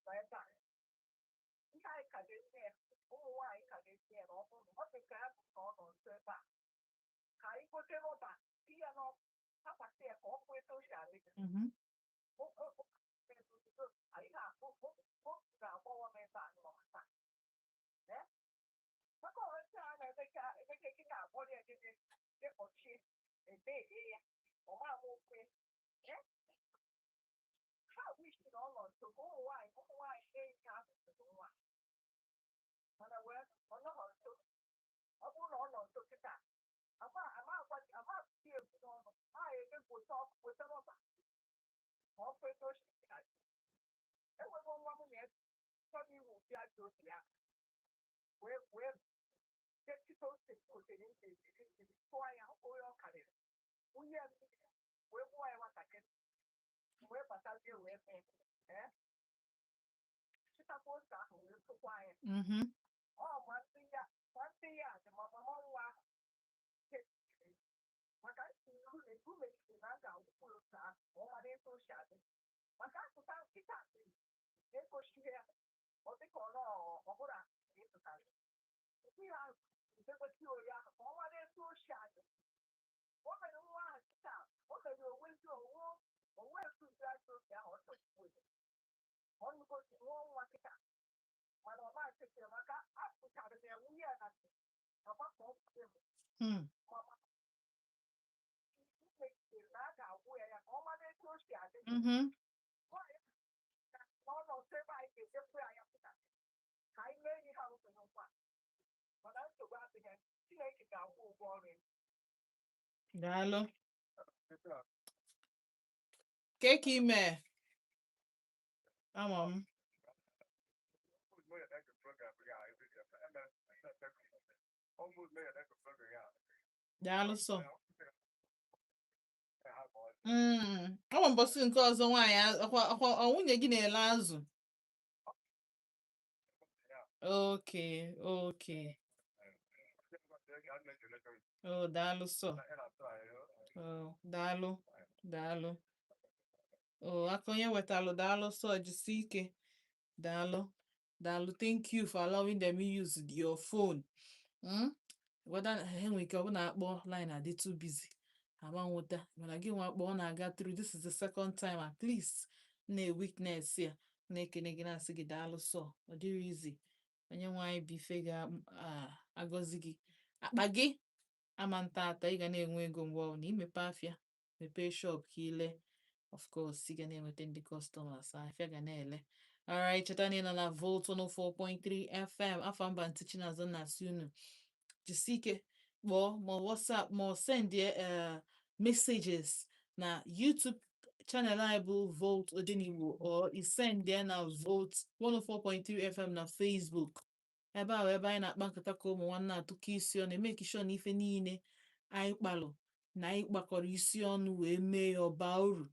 Speaker 5: nọ ebe a, ihe anyị ka ga-esi ya, ụmụ nwaanyị ka ga-esi ya na ọ bụrụ ọ dị ka ya bụ na ọ nọ nso ebe a, ka anyị gote rọba tinye ya n'ọkụ, akwasị ya ka ọ kwụ etu o si adị. Anyị ga-akpụ ga-agbawa m ebe a nọ taa. Maka ọrụ a na-emecha emecha gị na-akpọrọ ya gị gị kpọchie ebe ya, ọma ama okwe ha wish na ọ nọ nso, ka ụmụ nwaanyị na-eyi ha asụsụ nwa, mana wee ọ nọghọ nso. Ọ bụrụ
Speaker 1: Mhm. Hmm. Mhm. Daalụ. Ke ka ime? Ama m. Daalụ sọ. Ọ bụ mbọsị nke ọzọ nwaanyị ọkwa ọ nwunye gị na-ele azụ. Okay, okay. Oh, daalụ sọ. Oh, daalụ. Daalụ. Oh, aka onye wetalụ, daalụ sọ, jisie ike. Daalụ. Daalụ. Thank you for allowing them use your phone. Whether ha nwere ike ọ bụ na-akpọ line adị too busy. Ama nweta mana gị nwa akpọ ọ na-aga through. This is the second time at least na-witness ya, na-ekene gị, na-asị gị daalụ sọ. Ọ dịrị easy. Onye nwe anyị bụ ife ga-agọzi gị, akpa gị ama nta ata. Ị ga na-enwe ego mgbe ọbụla imepe afịa, mepee shop ka ile. Of course ị ga na-enweta ndị customers, afịa ga na-ele. Alright, cheta na ị nọ na Volt 104.3 FM. Afa mba ntị Chinazụ na-asị unu jisie ike kpọọ ma WhatsApp ma ọ send messages na YouTube channel anyị bụ Volt Odenigbo, or i send ya na Volt 104.3 FM na Facebook. Ebe ahụ ebe anyị na-akpa nkata ka ụmụ nwanne, atụkọ isi ọnụ, eme sure na ife niile anyị kpalụ na anyị kpakọrọ isi ọnụ wee mee ya ọba uru.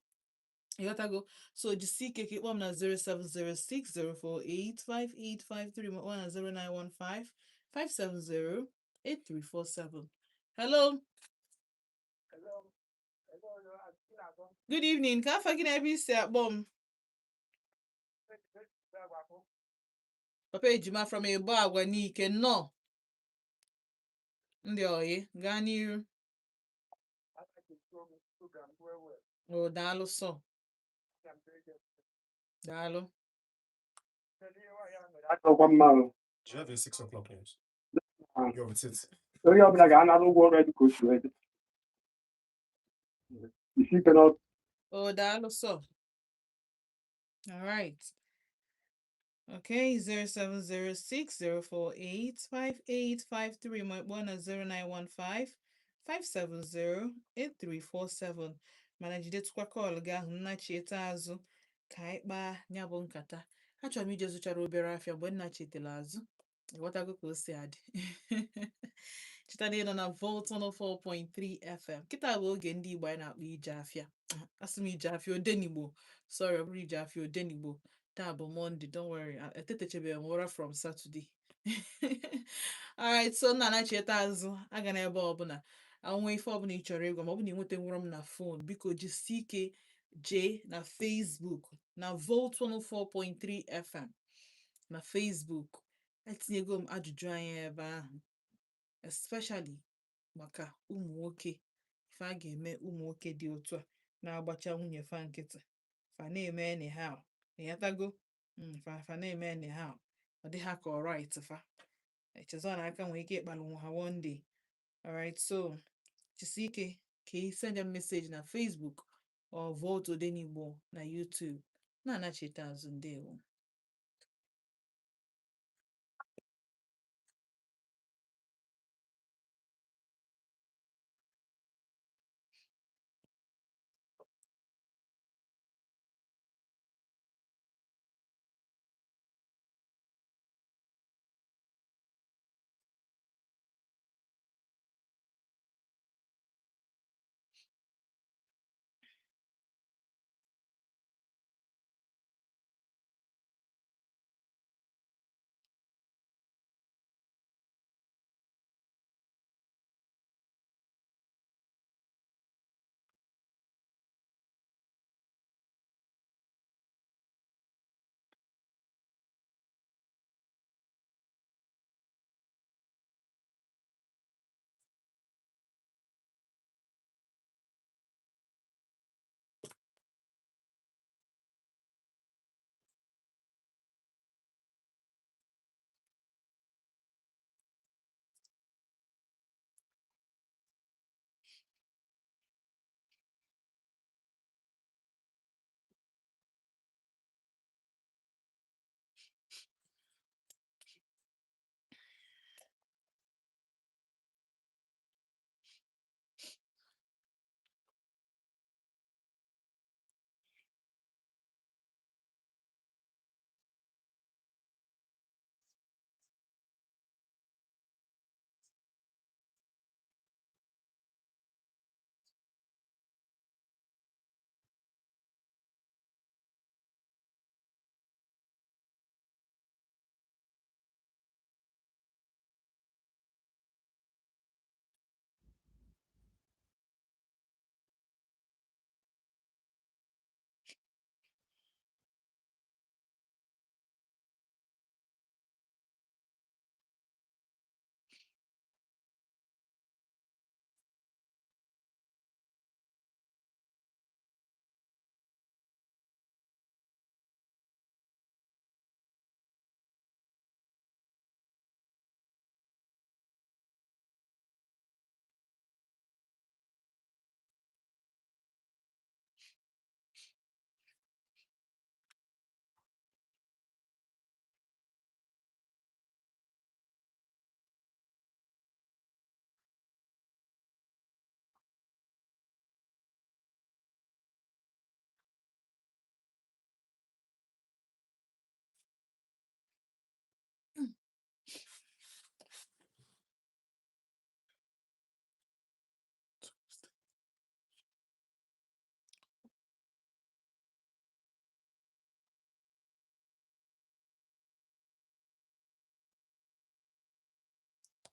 Speaker 1: Ịghọtago? So jisie ike ka ịkpọ m na 07060485853 ma ọ na 0915 570 8347. Hello. Good evening. Ka afa gị na ebe isi akpọ m? Papa Ejima from Egbo Agwa n'Ike, nnọọ. Ndị oyi, gaa n'iru. O, daalụ sọ. Daalụ.
Speaker 2: Achọkwa mma o.
Speaker 6: Do you have a 6 o'clock news? Go with it.
Speaker 2: Onye ọbụla ga-anara ụgwọ ọrụ ya dịka o si wee dị. Isi ike n'ọrụ.
Speaker 1: O, daalụ sọ. All right. Okay, 07060485853 ma kpọọ na 0915 570 8347. Mana jidetụkwa call gị ahụ, nnachieta azụ ka anyị kpaa ya bụ nkata. Achọrọ m ije zụchara obere afịa. Mgbe nna chetara azụ, ịghọtago ka o si adị. Cheta na ị nọ na Volt 104.3 FM. Kịta bụ oge ndị Igbo anyị na-akpọ ije afịa. Asị m ije afịa Odenigbo. Sorry, ọ bụrụ ije afịa Odenigbo. Taa bụ Monday, don't worry. Etetechebeghị m ụra from Saturday. Alright, so nna anacheta azụ aga n'ebe ọbụla anwe ife ọbụla ị chọrọ ịgwa ma ọ bụ na ị nweta nwụrọ m na phone, biko jisie ike jee na Facebook na Volt 104.3 FM na Facebook. Etinyego m ajụjụ anyị ebe ahụ, especially maka ụmụ nwoke, ife a ga-eme ụmụ nwoke dị otu a na-agbacha nwunye fa nkịtị, fa na-eme anyhow. Ịghọtago? Fa na-eme anyhow, ọ dị ha ka ọ right. Fa echezọ na aka nwere ike ịkpalụ ha one day. Alright, so jisie ike ka ị send them message na Facebook or Volt Odenigbo na YouTube. Na-anachite azụ. Ndewo.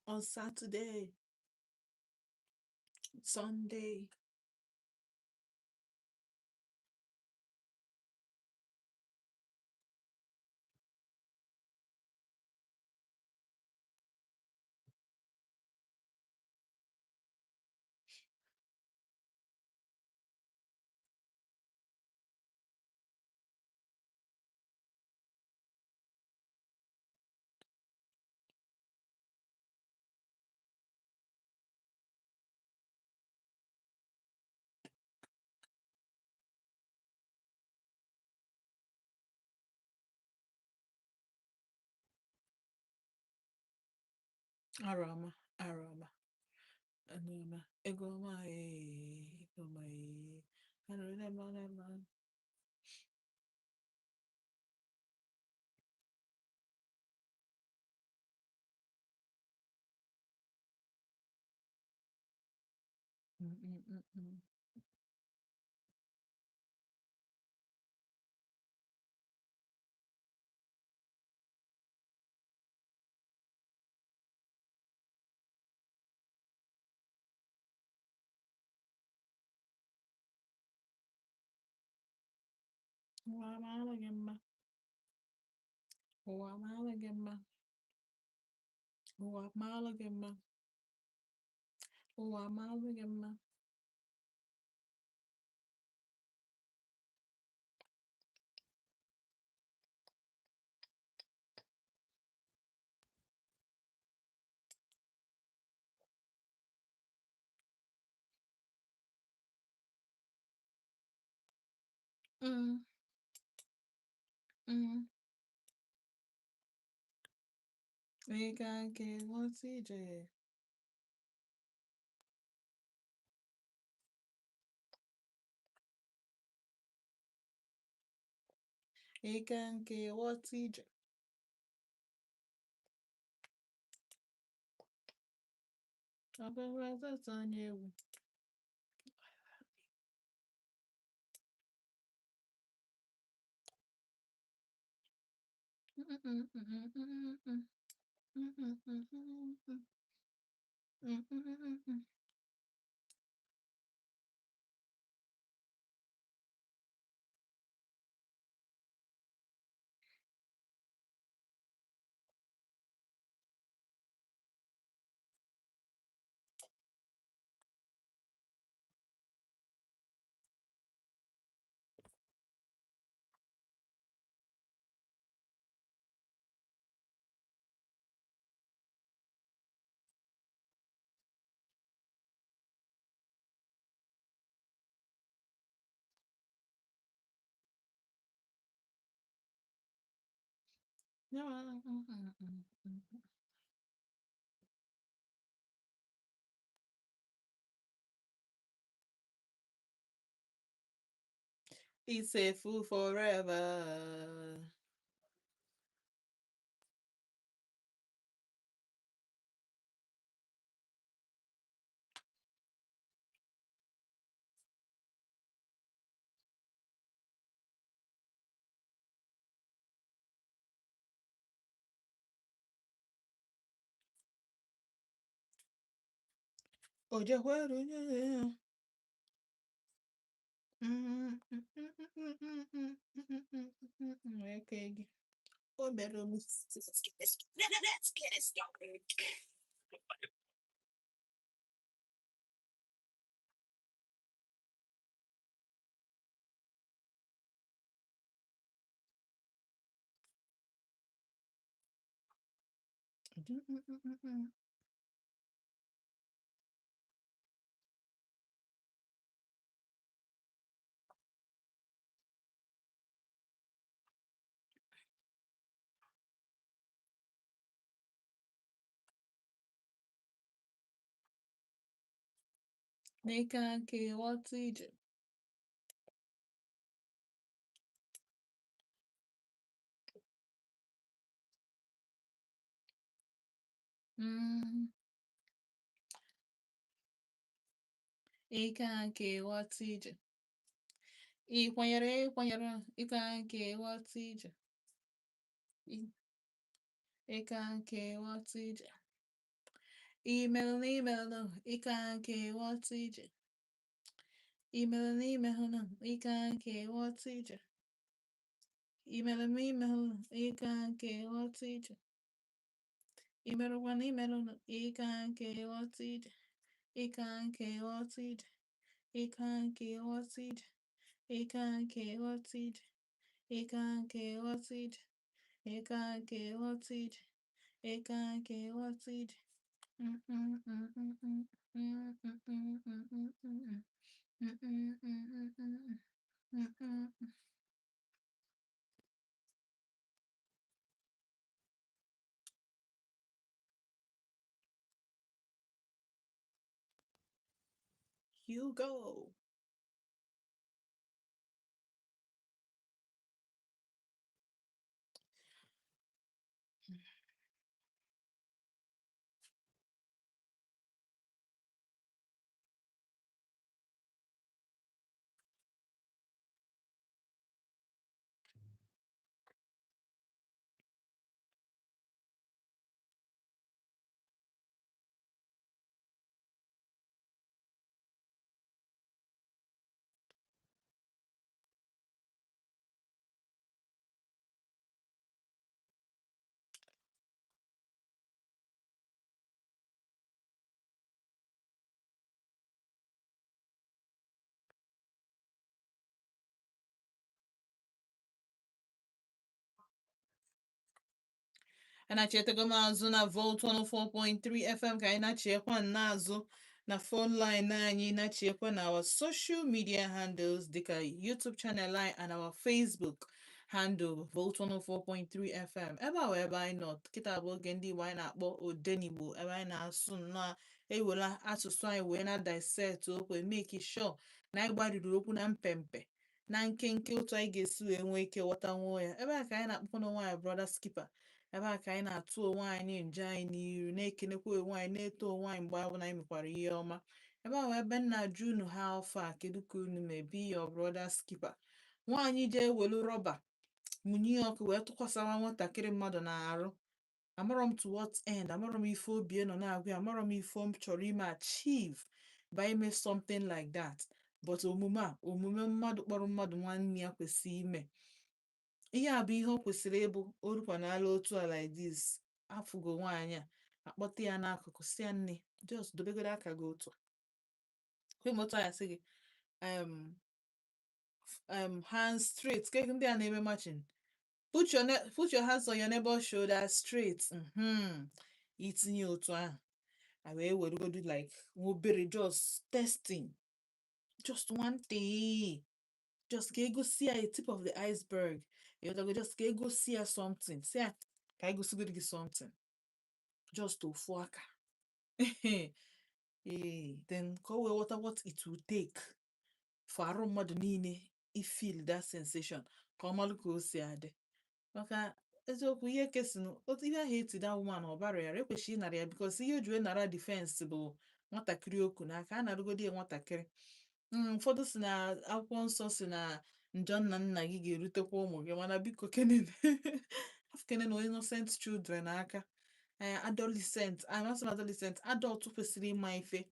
Speaker 1: On Saturday, Sunday. Arama, arama, anoma, egoma, eh, egoma, eh. Arama, arama. Mm, mm, mm, mm. Ụwa amaala gị mma. Ụwa amaala gị mma. Ụwa amaala gị mma. Ụwa amaala gị mma. Mm, mm. Ị ga nke nghọta ije. Ị ga nke nghọta ije. Ọ bụrụ ọtụtụ onye egwu. Mm, mm, mm, mm, mm, mm, mm, mm, mm, mm, mm, mm, mm, mm. No, mm, mm, mm, mm. It's a fool forever. Oje hweru nye. Mm, mm, mm, mm, mm, mm, mm, mm, mm, mm, okay. O mere m. Mm, mm, mm, mm. N'ike nke nghọta ije. Mm. Ike nke nghọta ije. Ị kwanyere ịkwanyere ike nke nghọta ije. Ike nke nghọta ije. Imelụ na imelụ ịka nke ghọta ije. Imelụ na imelụ ịka nke ghọta ije. Imelụ ma imelụ ịka nke ghọta ije. Imelụkwa na imelụ ịka nke ghọta ije. Ịka nke ghọta ije. Ịka nke ghọta ije. Ịka nke ghọta ije. Ịka nke ghọta ije. Ịka nke ghọta ije. Ịka nke ghọta ije. Mm, mm, mm, mm, mm, mm, mm, mm, mm, mm, mm, mm, mm, mm, mm, mm, mm, mm, mm. Hugo. Anachetago m azụ na Volt 104.3 FM ka anyị na-achiekwa n'azụ na phone line anyị, na-achiekwa na our social media handles dịka YouTube channel anyị and our Facebook handle Volt 104.3 FM. Ebe a wee ebe anyị nọ kịta bụ oge ndị Igbo anyị na-akpọ Odenigbo, ebe anyị na-asụ nnọọ, ewela asụsụ anyị wee na dissect okwu, make sure na anyị gbariri okwu na mpempe na nkenke otu anyị ga-esi wee nwee ike ghọtanwuo ya. Ebe a ka anyị na-akpọkwa n'onwe anyị Brother Skipper. Ebe a ka anyị na-atụ onwe anyị nje anyị n'iru, na-ekenekwa onwe anyị, na-eto onwe anyị mgbe ọbụla anyị mekwara ihe ọma. Ebe a wee ebe nna ajụ unu ha ofe a, kedu ka unu mee? Be your brother skipper. Nwaanyị jee welu rọba mụnye ya ọkụ wee tụkwasara nwatakịrị mmadụ n'arụ. Amarọ m to what end, amarọ m ife obi nọ na-agụ ya, amarọ m ife m chọrọ ime achieve by ime something like that. But omume a, omume mmadụ kpọrọ mmadụ nwanne ya kwesịrị ime ihe a bụ ihe ọ kwesịrị ịbụ orukwanala otu a like this. Afụgo nwaanyị a, akpọta ya n'akụkụ, si ya, nne, just dobegodo aka gị otu a. Kwe m otu a, ya sị gị hands straight, ke ndị a na-eme matching, put your hands on your neighbor's shoulder straight. Itinye otu ahụ a wee weregodu like nwa obere just testing, just one thing, just ka egosi ya a tip of the iceberg. Ịghọtago? Just ka egosi ya something, si ya ka egosigodi gị something, just ofu aka. Ee, then ka o wee ghọta what it will take for arụ mmadụ niile ifeel that sensation, ka ọ malụ ka o si adị. Maka eziokwu, ihe kesinụ otu ihe ahụ eti that woman, ọ bara ya ekwesịghị ịnara ya, because ihe o ji wee nara defense bụ nwatakịrị okwu n'aka a narụgodi ya nwatakịrị. Ụfọdụ si na akwụkwọ nsọ si na njọ nna nna gị ga-erutekwa ụmụ gị, mana biko kenen kenen na innocent children aka, adolescent, amasị m adolescent, adult kwesịrị ịma ife,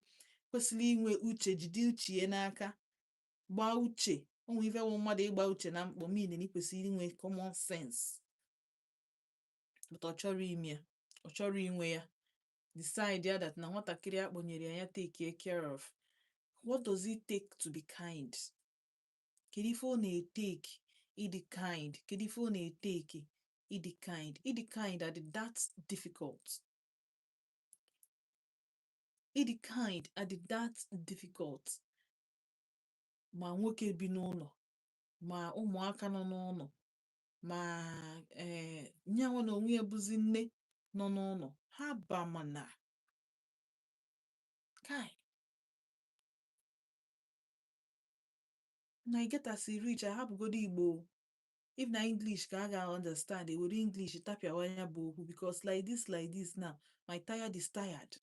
Speaker 1: kwesịrị inwe uche, jide uche ya n'aka, gbaa uche onwe ife wụ mmadụ ịgba uche na mkpọ mean na ị kwesịrị inwe common sense. But ọ chọrọ ime ya, ọ chọrọ inwe ya, decide ya that na nwatakịrị a kpọnyere ya, ya take care of. What does it take to be kind? Kedu ife ọ na-etake ịdị kind? Kedu ife ọ na-etake ịdị kind? Ịdị kind adị that difficult? Ịdị kind adị that difficult? Ma nwoke bi n'ụlọ, ma ụmụaka nọ n'ụlọ, ma ee, nyanwa na onwe ya bụzi nne nọ n'ụlọ ha ba, mana kai na get as e reach. Ahapụgodo Igbo, if na English ka a ga understand, ewere English tapịawa ya bụ okwu, because like this, like this now, my tired is tired.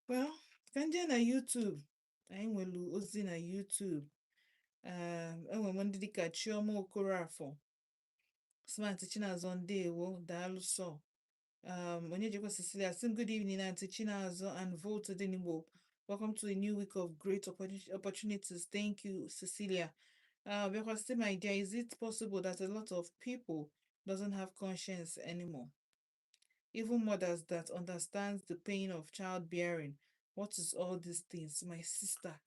Speaker 1: Well, ka nje na YouTube, anyị nwere ozi na YouTube. Enwere m ndị dịka Chioma Okorafor, Smart Chinazọ, ndewo, daalụ sọ. Onyejekwa Cecilia sị, "Good evening, Auntie Chinazụ and Volt Odenigbo. Welcome to a new week of great opportunities." Thank you, Cecilia. Bịakwa sị, "My dear, is it possible that a lot of people doesn't have conscience anymore? Even mothers that understands the pain of childbearing. What is all these things?" My sister,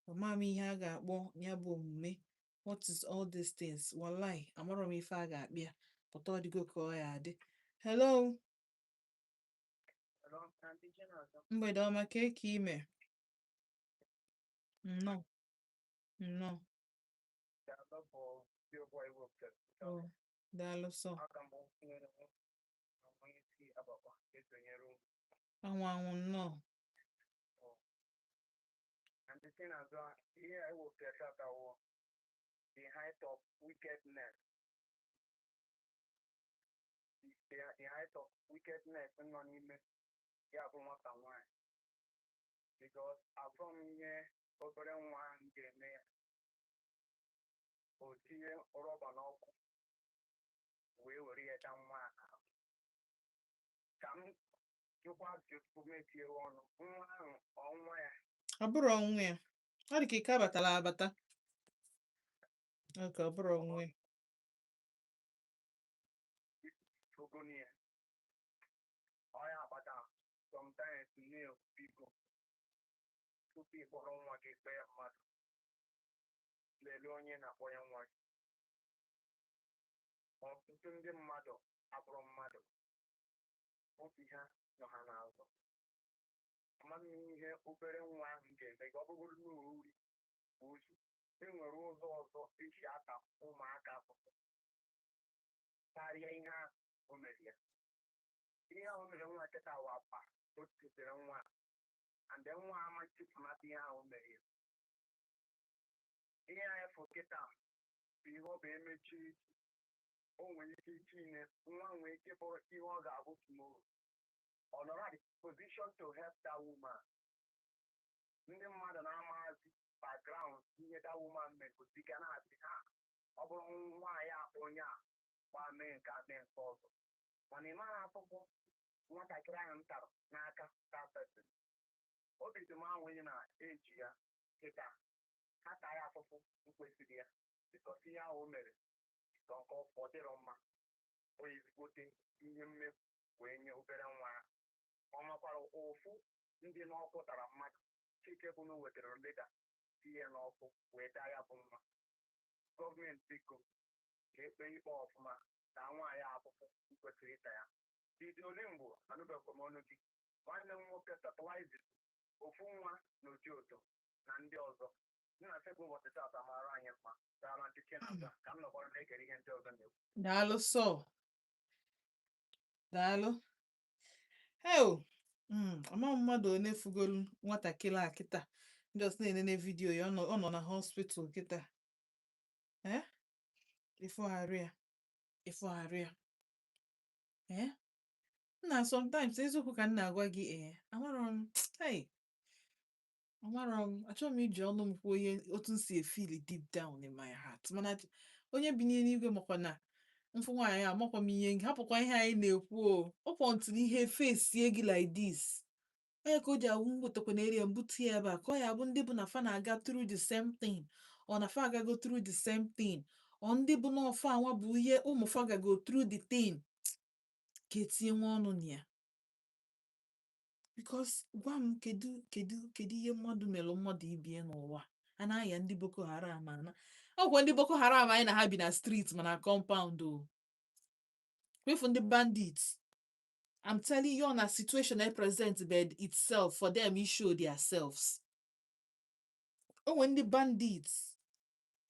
Speaker 1: ama m ihe a ga-akpọ ya bụ omume. What is all these things? Wallahi, amarọ m ife a ga-akpị ya. Pụta, ọ dịgo ka ọ ya adị. Hello, mgbede ọma, ka eke ime? Nnọọ, nnọọ. Oh, daalụ sọ. Anwụ anwụ, nnọọ.
Speaker 4: And the thing as well, here I will get that the height of wickedness. The height of wickedness nọ n'ime ya bụ nwata nwanyị. Because afọ m ihe obere nwa ahụ ga-eme ya. O tinye rọba n'ọkụ wee were ya daa nwa ahụ. Ka m jụkwa ajụjụ tupu m etinye ọnụ. Nwa ahụ, ọ nwa ya?
Speaker 1: Ọ bụrụ onwe ya. Ọ dị ka ike abatala abata. Okay, ọ bụrụ onwe ya.
Speaker 4: Ogoni ya. Ọ ya akpata sometimes nne, biko, tupu ị kpọrọ nwa gị kpee mmadụ, lelee onye na-akpọ ya nwa gị. Ọtụtụ ndị mmadụ abụrụ mmadụ, obi ha nọ ha n'azụ. Amaghị m ihe obere nwa ahụ ga-eme gị. Ọ bụgoro na ori ozu, e nwere ụzọ ọzọ esi ata ụmụaka afụfụ karịa ihe ahụ o mere ya. Ihe ahụ o mere nwa kịta wa akpa o titere nwa, and then nwa ama nchefunata ihe ahụ o mere ya. Ihe anyị fụ kịta bụ ihe ọ bụ emechi, o nwere ike itinye nwa, nwere ike bụrụ ihe ọ ga-abụ tomorrow, ọ nọrọ at the position to help that woman. Ndị mmadụ na-amazi background ihe that woman mere dịka na-asị ha, ọ bụrụ nwaanyị a, onye a gbaa mee nke a, mee nke ọzọ, mana ị mara afụfụ nwatakịrị ahụ m tara n'aka that person. Obi dị m anwụghị na eji ya kịta ha taa ya afụfụ m kwesịrị ya, because ihe ahụ o mere nke ọ dịrọ mma. O ezigbote ihe mmefu wee nye obere nwa ahụ. Ọ makwara ụfụ ndị n'ọkụ tara mmadụ. Chike bụ na o wetara leda tinye n'ọkụ wee taa ya bụ nwa. Gọọmenti, biko, ka ekpe ikpe ọfụma, taa nwaanyị afụfụ kwesịrị ịta ya. Didi Olimbo, anụbekwa m ọnụ gị, nwanne m nwoke satellite ofu nwa na oji ụtọ na ndị ọzọ. Nna sị bụ ụbọchị taata mara anyị mma. Dara ndị Chinasa ka m nọkwara na-egere ihe ndị ọzọ na-ekwu.
Speaker 1: Daalụ sọ. Daalụ. Heo, ama mmadụ one fugolu nwatakịrị a kịta. Ndị ọsọ na-enene video ya, ọ nọ na hospital kịta. Eh? Ịfụgharị ya. Ịfụgharị ya. Eh? Nna, sometimes eziokwu ka m na-agwa gị, ee, amarọ m, hey, amarọ m, achọghị m iji ọnụ m kwuo ihe otu m si efeel deep down in my heart. Mana onye bi n'eluigwe makwa na mfụ nwaanyị a, amakwa m ihe, hapụkwa ihe anyị na-ekwu o. Ọkwa ntụ ihe fesie gị like this. Onye ka o ji awụ mgbotekwa na area mbute ya ebe a, ka ọ ya bụ ndị bụ na fa na-aga through the same thing, ọ na fa agago through the same thing, ọ ndị bụ na ọfa anwa bụ ihe ụmụ fa gago through the thing, ka etinye nwa ọnụ na ya. Because gwa m, kedu ihe mmadụ mere mmadụ ibie n'ụwa a na-aya ndị Boko Haram ana? Ọkwa ndị Boko Haram anyị na ha bi na street, ma na compound o kwefu ndị bandits. I'm telling you, na situation e present bed itself for them e show themselves. O nwere ndị bandits,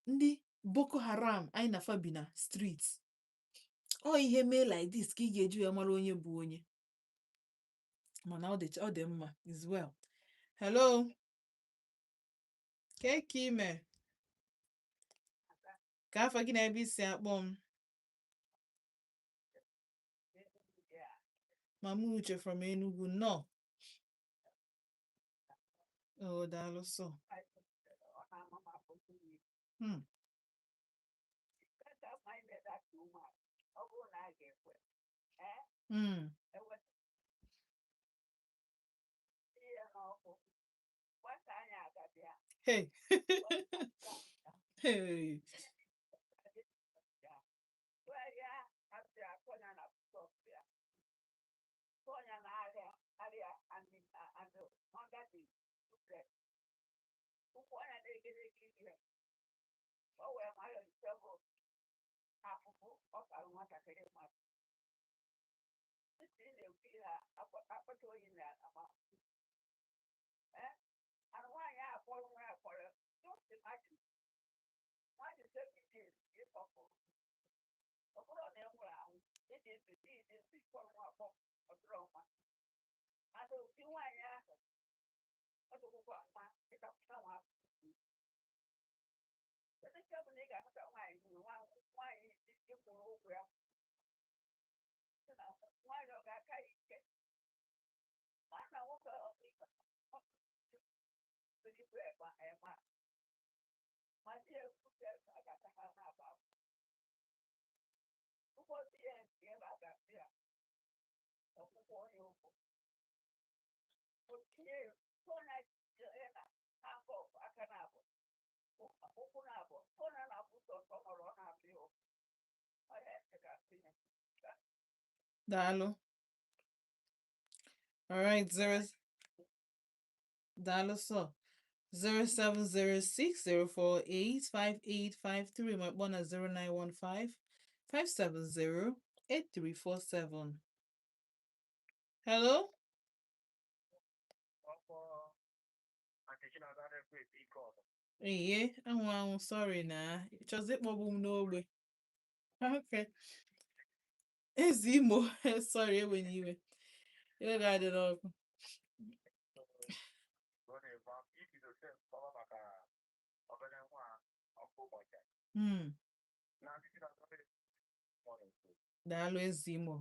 Speaker 1: ndị Boko Haram anyị na fa bi na street. Ọ ihe mee like this ka ị ga-eji wee mara onye bụ onye. Mana ọ dị mma is well. Hello, ka ka ime? Ka afọ gị na ebe isi akpọ m? Mama Uche from Enugu, nnọọ. Oh, daalụ sọ. Hey. Hey. Daalụ. All right, zero. Daalụ sọ. 07060485853 ma kpọọ na 0915 570 8347. Hello? Iye, anwụ anwụ, sorry na. Chọzi ịkpọgbu m n'ogbe. Okay. Ezi Imo, sorry, ewe n'iwe. Iwe ga-adị n'ọkụ. Daalụ Ezi Imo.